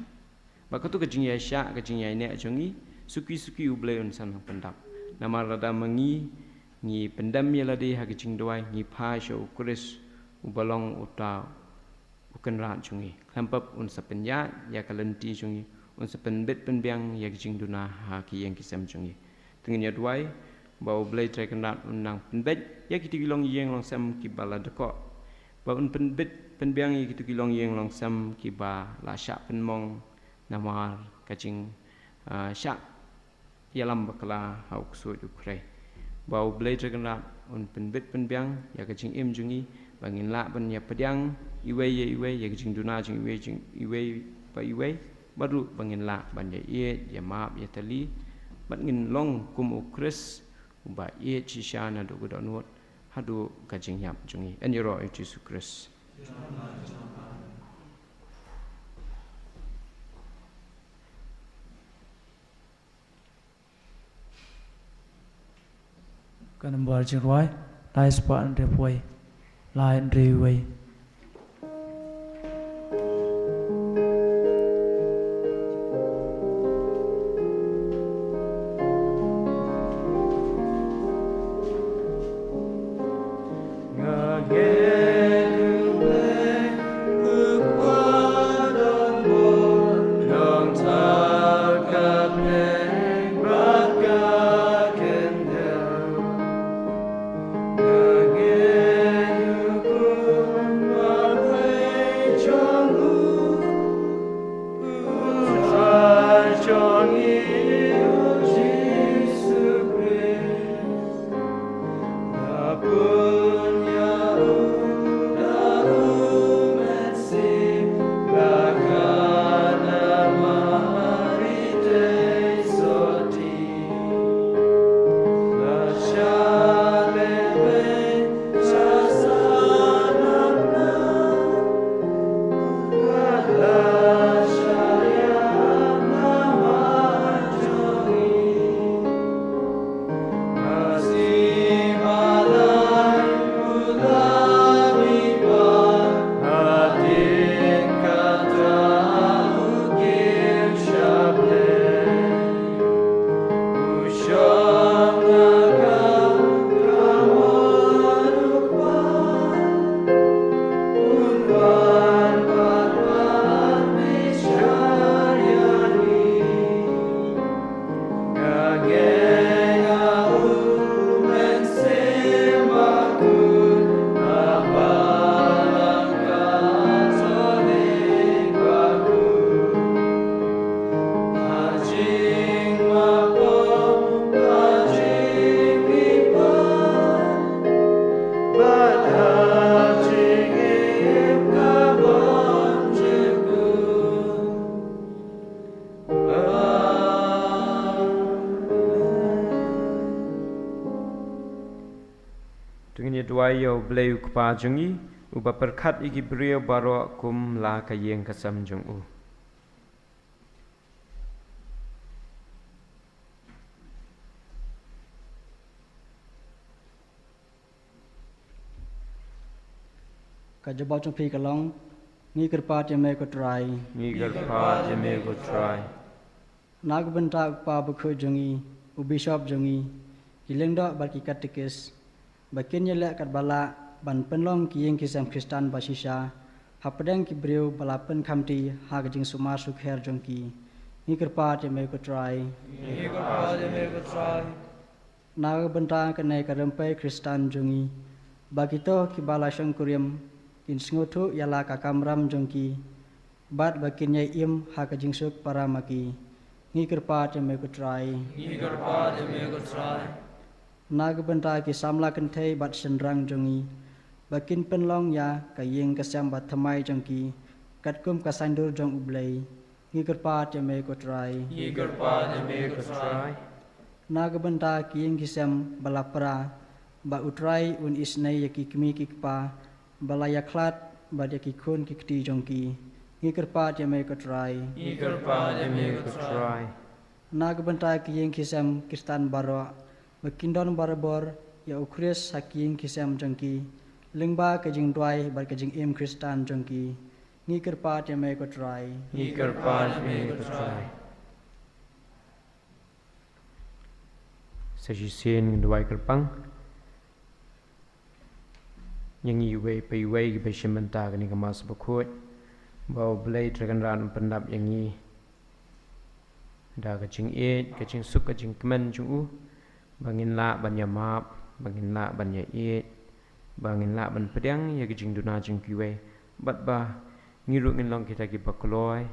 Bad kato ka jingïaishah, ka jingïaineh jong ngi, suki suki U Blei un sa nang pyndap. Namar lada ma ngi ngi pyndem ïa lade ha ka jingduwai, ngi phai sha U Khrist uba long uta U Kynrad jong ngi, khlem pep un sa pynïaid ïa ka lynti jong ngi, un sa pynbit pynbiang ïa ki jingduna ha ki ïing ki sem jong ngi. Te ngin ïa duwai ba U Blei Trai Kynrad un nang pynbeit ïa kito ki longïing longsem kiba la dkoh, ba un pynbit pynbiang ïa kito ki longïing longsem kiba la shah pynmong namar ka jing, ah, shah ïalam bakla ha u ksuid u khrei. Ba U Blei Trai Kynrad un pynbit pynbiang ïa ka jingim jong ngi, ba ngin lah ban ïa pdiang iwei ïa iwei ïa ka jingduna jong iwei jong iwei pa iwei, bad ruh ba ngin lah ban ïa ïeit, ïa map, ïa tylli, bad ngin long kum U Khrist uba ïeit shisha naduh ka dohnud haduh ka jingïap jong ngi. Yn ïaroh ïa U Jisu Khrist. Ka nombar jingrwai, lai spah hynriew wei, lai hynriew wei. Duwai ïa U Blei U Kpa jong ngi, uba pyrkhat ïa ki briew baroh kum la ka ïing ka sem jong u. Ka jubab jong phi ka long, ngi kyrpad ïa me ko Trai. Ngi kyrpad ïa me ko Trai. Na ka bynta u Kpa Bakhuid jong ngi, u Bishop jong ngi, ki lyngdoh bad ki katekis, ba kin ïaleh katba lah ban pynlong ki ïing ki sem Khristan ba shisha hapdeng ki briew ba la pynkhamti ha ka jingsumar sukher jong ki. Ngi kyrpad ïa me ko Trai. Ngi kyrpad ïa me ko Trai. Na ka bynta kane ka rympei Khristan jong ngi, ba kito kiba la shongkurim kin sngewthuh ïa la ka kamram jong ki, bad ba kin ïai im ha ka jingsuk para ma ki. Ngi kyrpad ïa me ko Trai. Ngi kyrpad ïa me ko Trai. Na ka bynta ki samla kynthei bad shynrang jong ngi, ba kin pynlong ïa ka ïing ka sem bathymmai jong ki katkum ka saiñdur jong U Blei. Ngi kyrpad ïa me ko Trai. Ngi kyrpad ïa me ko Trai. Na ka bynta ki ïing ki sem ba la pra, ba U Trai un isynei ïa ki kmie ki kpa ba la ïakhlad bad ïa ki khun ki kti jong ki. Ngi kyrpad ïa me ko Trai. Ngi kyrpad ïa me ko Trai. Na ka bynta ki ïing ki sem Khristan baroh, ba kin don barabor ïa U Khrist ha ki ïing ki sem jong ki, lyngba ka jingduwai bad ka jingim Khristan jong ki. Ngi kyrpad ïa me ko Trai. Ngi kyrpad ïa me ko Trai. Sa shisien ngin duwai kyrpang ïa ngi iwei pa iwei kiba shim bynta kane ka Mass Bakhuid, ba U Blei Trai Kynrad un pyndap ïa ngi da ka jingïeit, ka jingsuk, ka jingkmen jong u, ba ngin lah ban ïamap, ba ngin lah ban ïaieit, ba ngin lah ban pdiang ïa ka jingduna jong kiwei, bad ba ngi ruh ngin long kita kiba kloi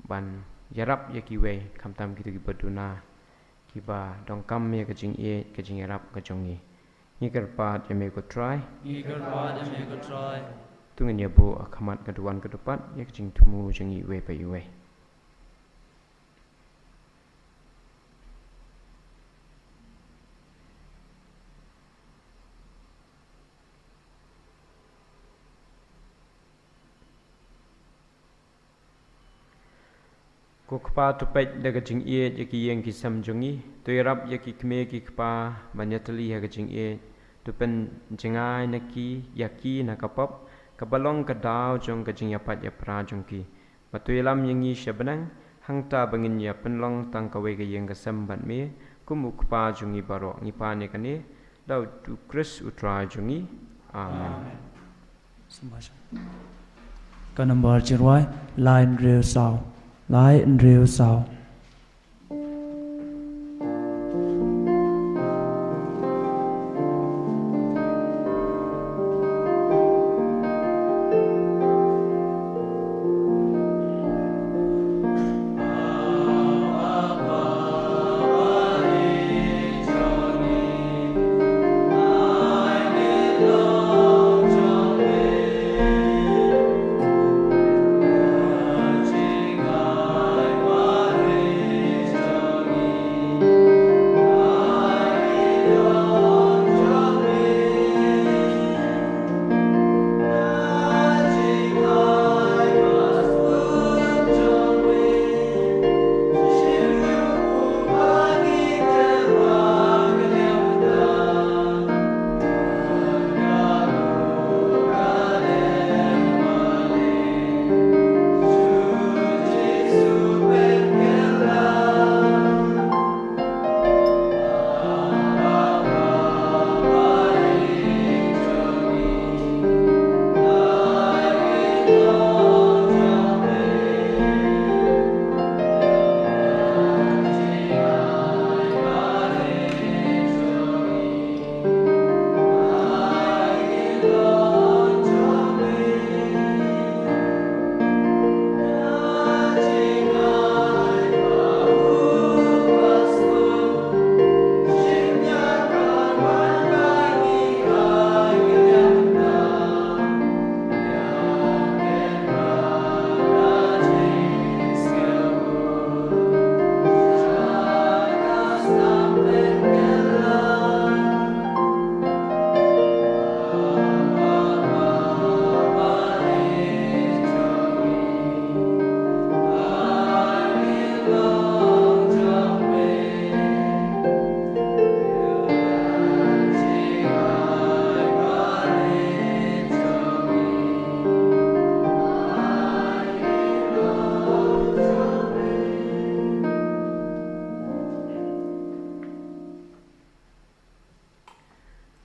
ban ïarap ïa kiwei, khamtam kita kiba duna, kiba donkam ïa ka jingïeit, ka jingïarap ka jong ngi. Ngi kyrpad ïa me ko Trai. Ngi kyrpad ïa me ko Trai. To ngin ïabuh ha khmat ka duwan ka dupat ïa ka jingthmu jong ngi iwei pa iwei. Ko Kpa, to peit da ka jingïeit ïa ki ïing ki sem jong ngi, to ïarap ïa ki kmie ki kpa ban ïatylli ha ka jingïeit, to pynjngai na ki, ïa ki na ka pop, kaba long ka daw jong ka jingïapait ïapra jong ki. Bad to ïalam ïa ngi sha bneng, hangta ba ngin ïa pynlong tang kawei ka ïing ka sem bad me, kum u Kpa jong ngi baroh. Ngi pan ïa kane da U Khrist U Trai jong ngi. Amen. Amen. Ka nombar jingrwai, lai hynriew saw. Lai hynriew saw.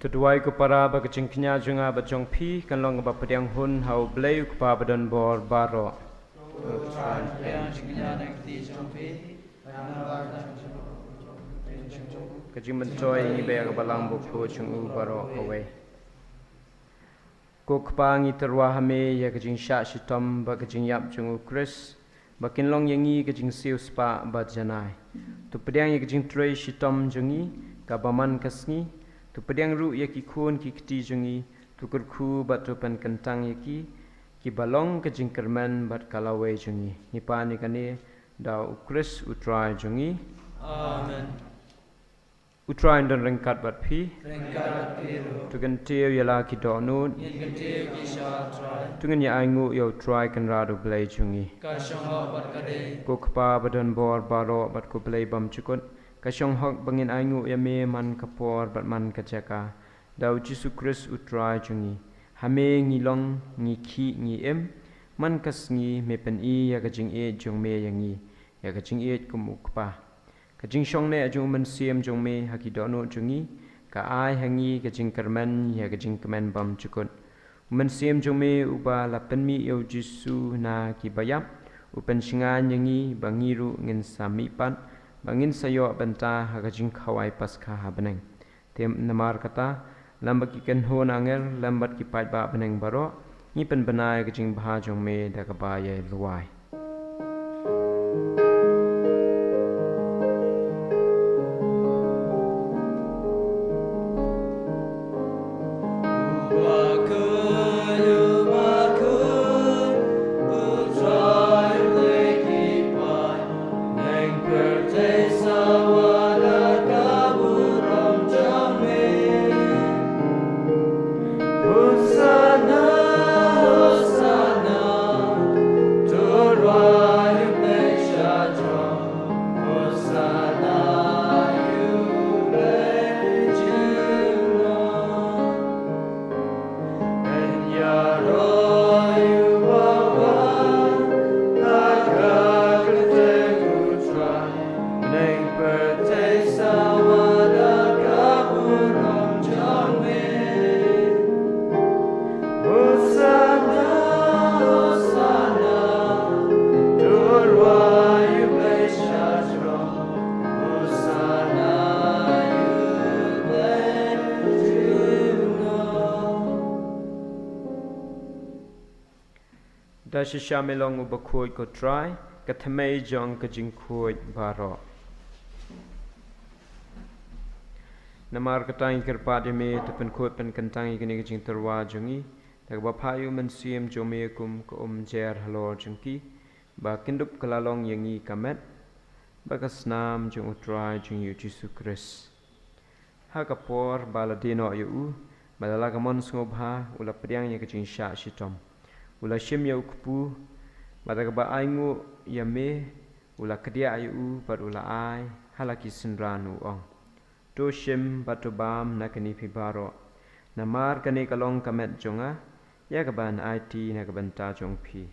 To duwai ko para ba ka jingkñia jong nga bad jong phi kan long ba pdiang hun ha U Blei U Kpa ba don bor baroh. Ka jingmyntoi ngi ba ïa ka balang baphuh jong u baroh kawei. Ko Kpa, ngi tyrwa ha me ïa ka jingshah shitom bad ka jingïap jong U Khrist, ba kin long ïa ngi ka jingsiew spah bad janai. To pdiang ïa ka jingtrei shitom jong ngi kaba man ka sngi. To pdiang ruh ïa ki khun ki kti jong ngi. To kyrkhu bad to pynkyntang ïa ki, kiba long ka jingkyrmen bad ka lawei jong ngi. Ngi pan ïa kane da U Khrist U Trai jong ngi. Amen. U Trai un don ryngkat bad phi. Ryngkat bad phi ruh. To kyntiew ïa la ki dohnud. Ngin kyntiew ki sha U Trai. To ngin ïa ainguh ïa U Trai Kynrad U Blei jong ngi. Ka shong hok bad ka dei. Ko Kpa ba don bor baroh bad ko Blei bymjukut, ka shong hok ba ngin ainguh ïa me man ka por bad man ka jaka, da U Jisu Khrist U Trai jong ngi. Ha me ngi long, ngi khih, ngi im. Man ka sngi me pyni ïa ka jingïeit jong me ïa ngi, ïa ka jingïeit kum u Kpa. Ka jingshongneh jong U Mynsiem jong me ha ki dohnud jong ngi ka ai ha ngi ka jingkyrmen ïa ka jingkmen bymjukut. U Mynsiem jong me uba la pynmih ïa U Jisu na ki baïap, u pynshngaiñ ïa ngi ba ngi ruh ngin sa mihpat, ba ngin sa ïoh bynta ha ka jingkhawai Paskha ha bneng. Te namar kata, lem bad ki kynhun angel, lem bad ki paidbah bneng baroh, ngi pynbna ïa ka jingbha jong me da kaba ïai duwai. Da shisha me long uba khuid ko Trai, ka thymmei jong ka jingkhuid baroh. Namar kata ngi kyrpad ïa me, to pynkhuid pynkyntang ïa kane ka jingtyrwa jong ngi da kaba phah ïa U Mynsiem jong me kum ka umjer halor jong ki, ba kin dup kylla long ïa ngi ka met bad ka snam jong U Trai jong ngi U Jisu Khrist. Ha ka por ba la die noh ïa u, bad la ka mon sngewbha, u la pdiang ïa ka jingshah shitom. U la shim ïa u kpu, bad da kaba ainguh ïa me, u la kdiah ïa u bad u la ai ha la ki synran, u ong: To shim bad to bam na kane phi baroh, namar kane ka long ka met jong nga, ïa kaban aiti na ka bynta jong phi.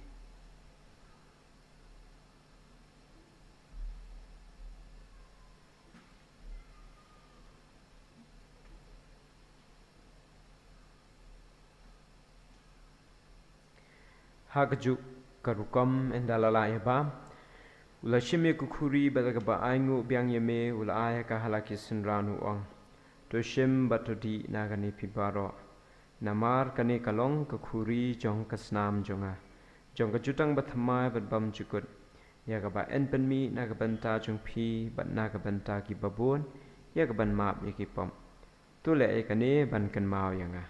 Ha kajuh ka rukom, ynda la lah ïa bam, u la shim ïa ka khuri, bad da kaba ainguh biang ïa me, u la ai ha ka ha la ki synran, u ong: To shim bad to dih na kane phi baroh, namar kane ka long ka khuri jong ka snam jong nga, jong ka jutang bathymmai bad bymjukut, ïa kaba yn pynmih na ka bynta jong phi bad na ka bynta ki babun, ïa kaban map ïa ki pop. To leh ïa kane ban kynmaw ïa nga.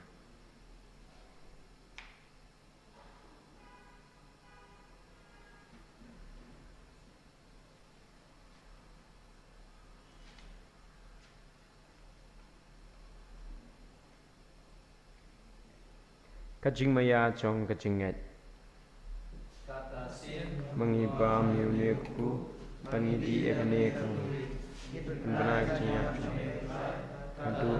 Ka jingmaïa jong ka jingngeit. Ma ngi bam ïa une u kpu, bad ngi dih ïa kane ka khuri, ban bna ïa ka jingïap jong u. Haduh.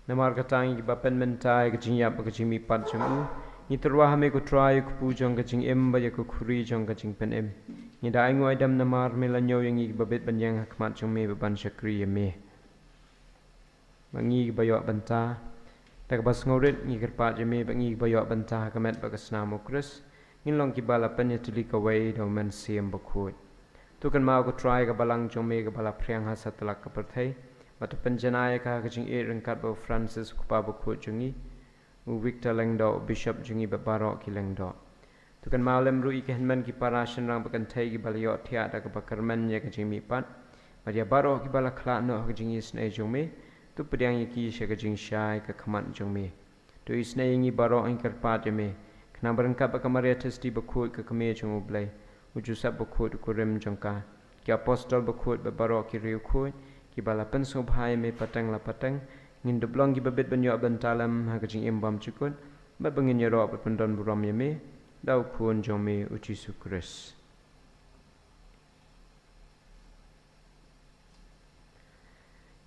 Namar kata ngi kiba pynmynta ïa ka jingïap bad ka jingmihpat jong u, ngi tyrwa ha me ko Trai, ïa u kpu jong ka jingim bad ïa ka khuri jong ka jingpynim. Ngi da ainguh aidem namar me la ñiew ïa ngi kiba bit ban ïeng ha khmat jong me bad ban shakri ïa me. Ba ngi kiba ïoh bynta da kaba sngewrit ngi kyrpad ïa me, ba ngi kiba ïoh bynta ha ka met bad ka snam u Khrist ngin long kiba la pynïatylli kawei da u Mynsiem Bakhuid. To kynmaw ko Trai ka balang jong me kaba la phriang ha satlak ka pyrthei, bad to pynjanai ïa ka ha ka jingïeit ryngkat bad u Francis u kpa bakhuid jong ngi, u Victor Lyngdoh, u Bishop jong ngi bad baroh ki lyngdoh. To kynmaw lem ruh ïa ki hynmen ki para shynrang ba kynthei kiba la ïohthiah da kaba kyrmen ïa ka jingmihpat, bad ïa baroh kiba la khlad noh ha ka jingisynei jong me. To pdiang ïa ki sha ka jingshai ka khmat jong me. To isynei ïa ngi baroh, ngi kyrpad ïa me, khnang ba ryngkat bad ka Maria Theisotti bakhuid ka kmie jong u Blei, u Joseph bakhuid u kurim jong ka, ki apostol bakhuid bad baroh ki riewkhuid kiba la pynsngewbha ïa me pateng la pateng, ngin dup long kiba bit ban ïoh bynta lem ha ka jingim bymjukut, bad ba ngin ïaroh bad pyndonburom ïa me da u Khun jong me u Jisu Khrist.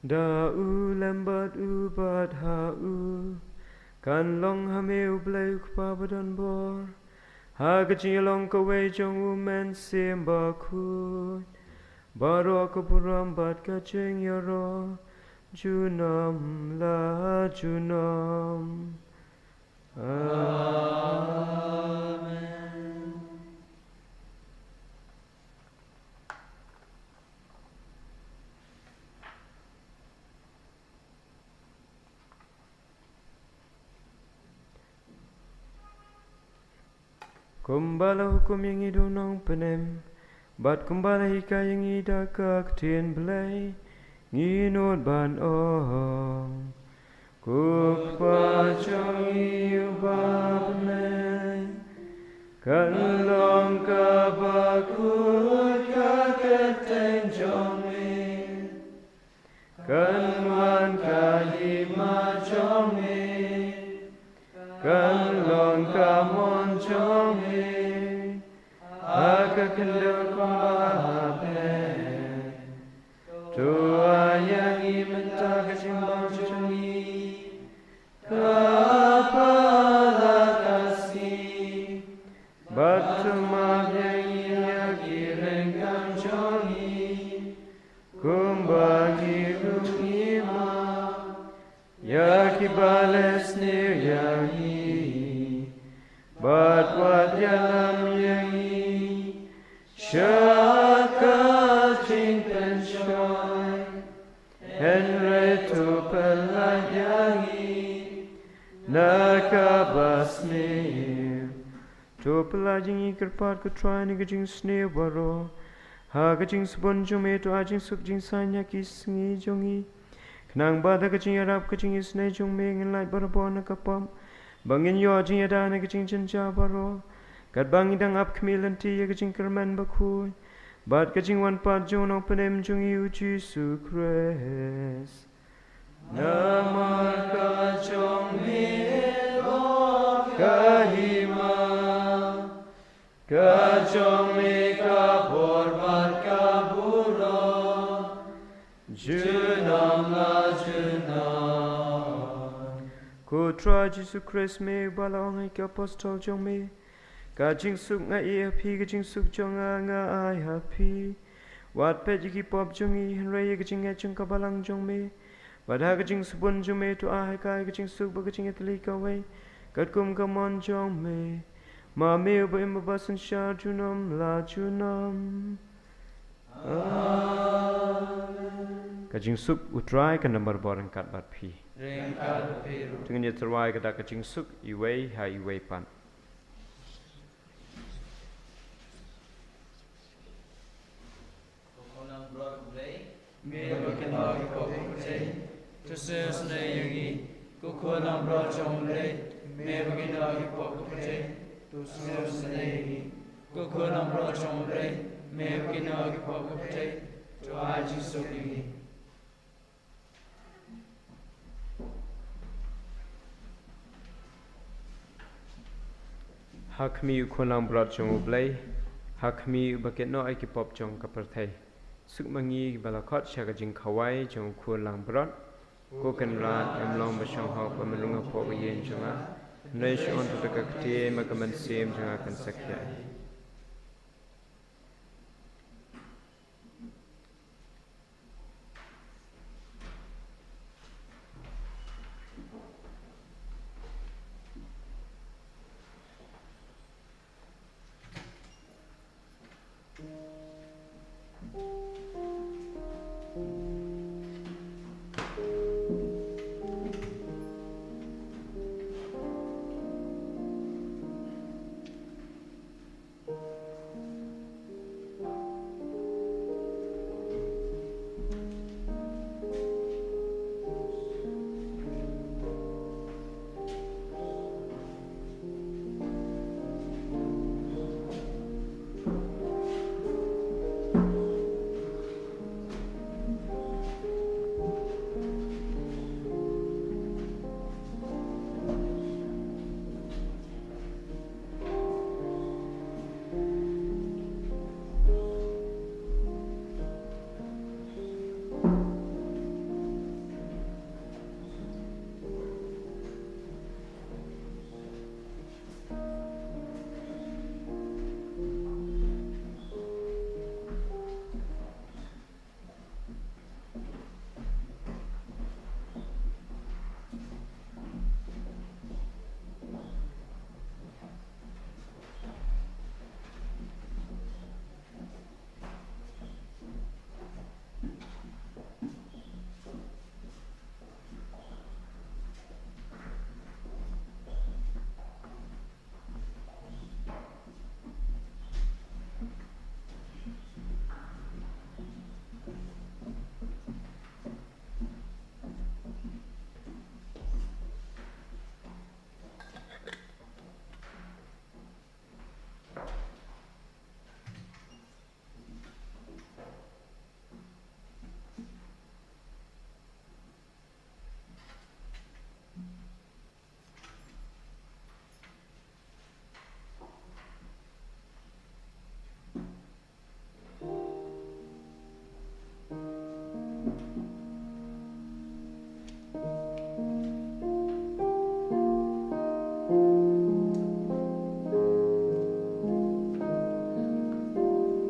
Da u lem bad u bad ha u kan long ha me u Blei u Kpa badonbor, ha ka jingïalong kawei jong u Mynsiem Bakhuid, baroh ka burom bad ka jingïaroh junom la junom. Amen. Kumba la hukum ïa ngi da u Nongpynim, bad kumba la hikai ïa ngi da ka ktien Blei, ngi nud ban ong: Ko Kpa jong ngi uba ha bneng, kan long kaba khuid ka kyrteng jong me. Kan wan ka hima jong me, kan long ka mon jong me ha ka khyndew kumba ha bneng. To ai ïa ngi mynta ka jingbam jong ngi ka pala ka sngi, bad to map ïa ngi ïa ki ryngkang jong ngi, kumba ngi ruh ngi map ïa kiba leh sniew ïa ngi, bad wat ïalam ïa ngi sha ka jingpynshoi, hynrei to pyllait ïa ngi na kaba sniew. To pyllait ïa ngi, kyrpad ko Trai, na ka jingsniew baroh, ha ka jingsbun jong me. To ai jingsuk jingsaiñ ha ki sngi jong ngi, khnang ba da ka jingïarap ka jingisynei jong me ngin lait barabor na ka pop, ba ngin ïoh jingïada na ka jingjynjar baroh, katba ngi dang ap khmih lynti ïa ka jingkyrmen bakhuid bad ka jingwan pat jong u Nongpynim jong ngi u Jisu Khrist. Namar ka jong me ka hima, ka jong me ka bor bad ka burom, junom la junom. Ko Trai Jisu Khrist, me ba la ong ha ki apostol jong me: Ka jingsuk nga ai ha phi, ka jingsuk jong nga nga ai ha phi. Wat peit ïa ki pop jong ngi, hynrei ïa ka jingngeit jong ka balang jong me. Bad ha ka jingsbun jong me to ai ha ka ka jingsuk bad ka jingïatylli kawei, katkum ka mon jong me, ma me uba im bad ba synshar junom la junom. Amen. Ka jingsuk u Trai kan don barabor ryngkat bad phi. Ryngkat bad phi ruh. To ngin ïa tyrwa ïa ka da ka jingsuk iwei ha iwei pat. Ko Khun langbrot U Blei, me ba kynmaw ïa ki pop ka pyrthei, to sngewsynei ïa ngi. Ko Khun langbrot jong U Blei, me ba kynmaw ïa ki pop ka pyrthei, to sngewsynei ïa ngi. Ko Khun langbrot jong U Blei, me ba kynmaw ïa ki pop ka pyrthei, to ai jingsuk ïa ngi. Ha khmih u Khun langbrot jong U Blei, ha khmih uba kynnoh ïa ki pop jong ka pyrthei. Suk ma ngi kiba la khot sha ka jingkhawai jong u Khun langbrot. Ko Kynrad, ym long ba shong hok ba men rung hapoh ka ïing jong nga, hynrei shu ong tang da ka ktien, ma ka mynsiem jong nga kan sakhi.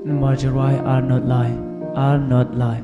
Namar jingrwai ar not lai, ar not lai.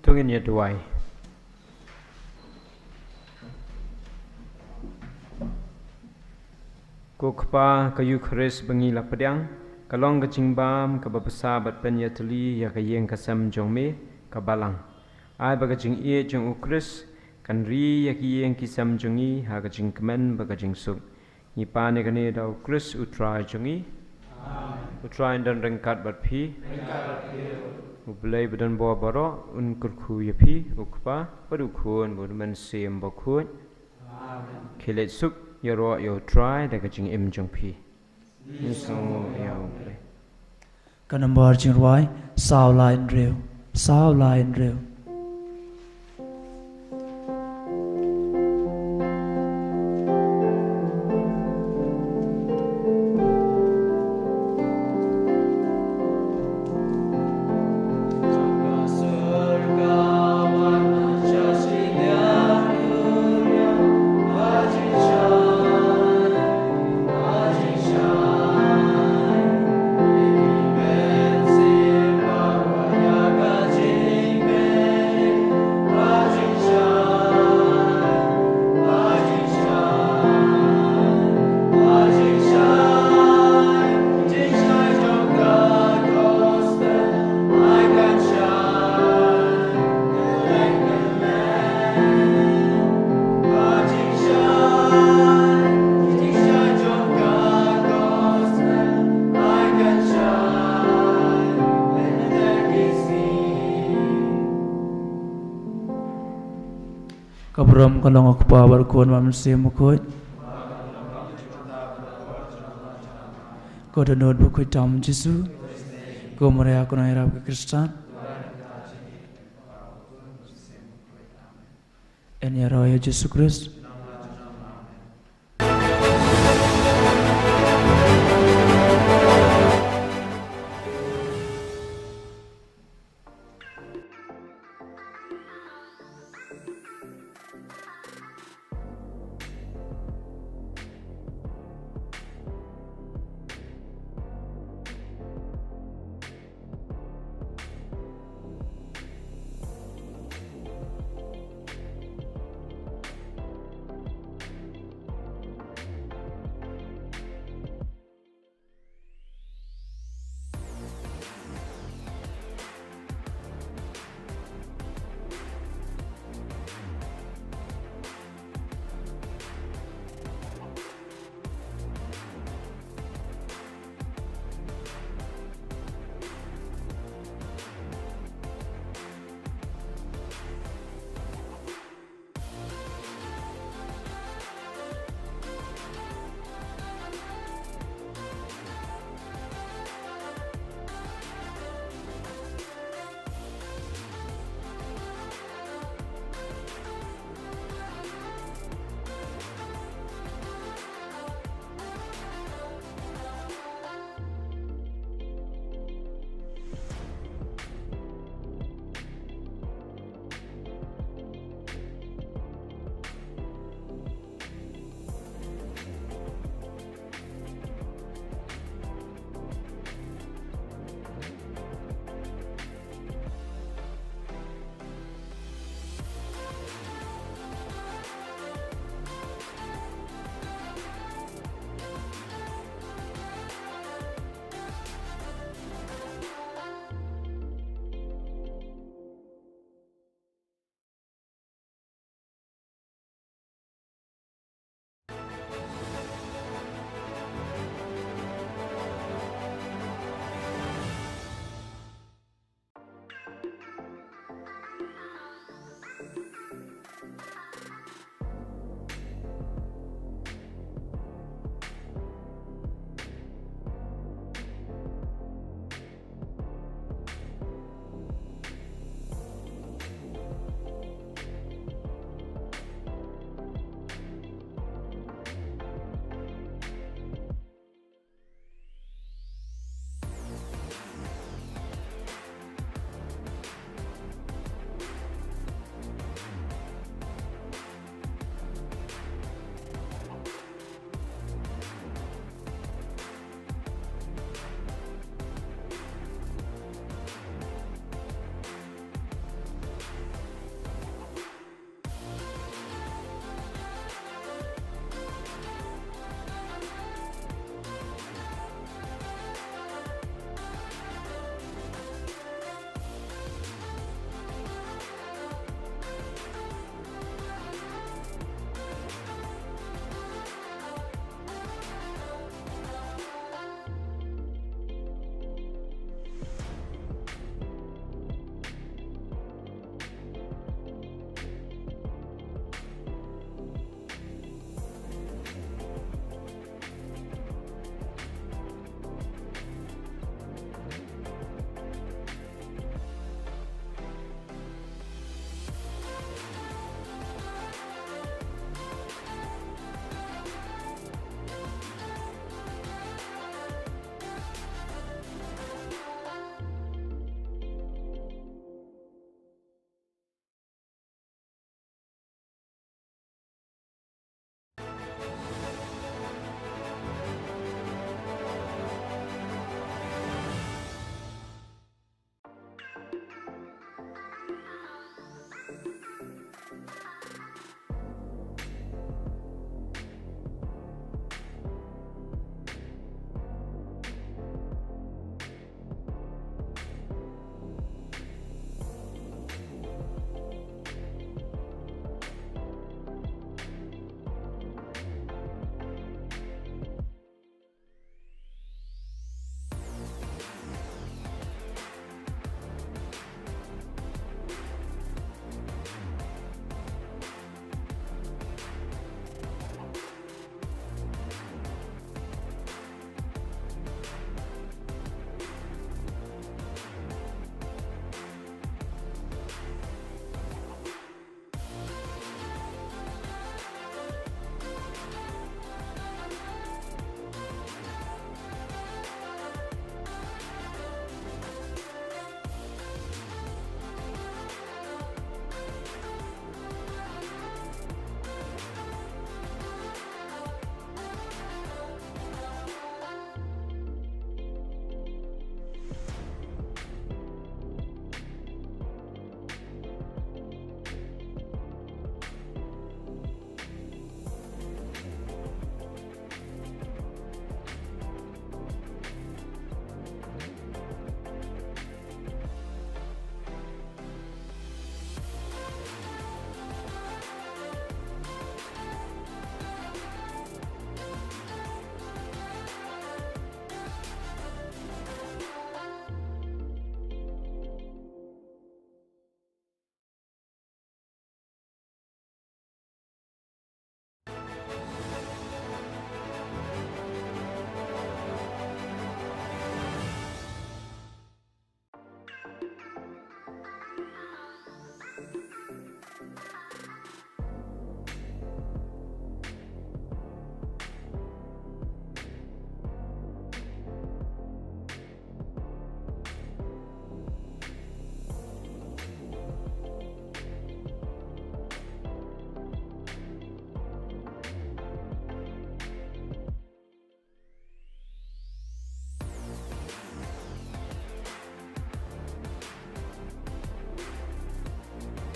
To ngin ïa duwai. Ko Kpa, ka Eukharist ba ngi la pdiang ka long ka jingbam kaba bsa bad pynïatylli ïa ka ïing ka sem jong me ka Balang. Ai ba ka jingïeit jong U Khrist kan ri ïa ki ïing ki sem jong ngi ha ka jingkmen bad ka jingsuk. Ngi pan ïa kane da U Khrist U Trai jong ngi. Amen. U Trai un don ryngkat bad phi. Ryngkat bad phi. U Blei ba don bor baroh un kyrkhu ïa phi, U Kpa bad U Khun bad U Mynsiem Bakhuid. Amen. Khie leit suk, ïaroh ïa U Trai da ka jingim jong phi. Ngin sngewnguh ïa U Blei. Ka nombar jingrwai saw lai hynriew, saw lai hynriew. Ka burom ka long ha U Kpa bad U Khun bad U Mynsiem Bakhuid. Ko Dohnud bakhuid tam Jisu. Ko Maria kynnoh ïarap ki Khristan. Yn ïaroh ïa U Jisu Khrist.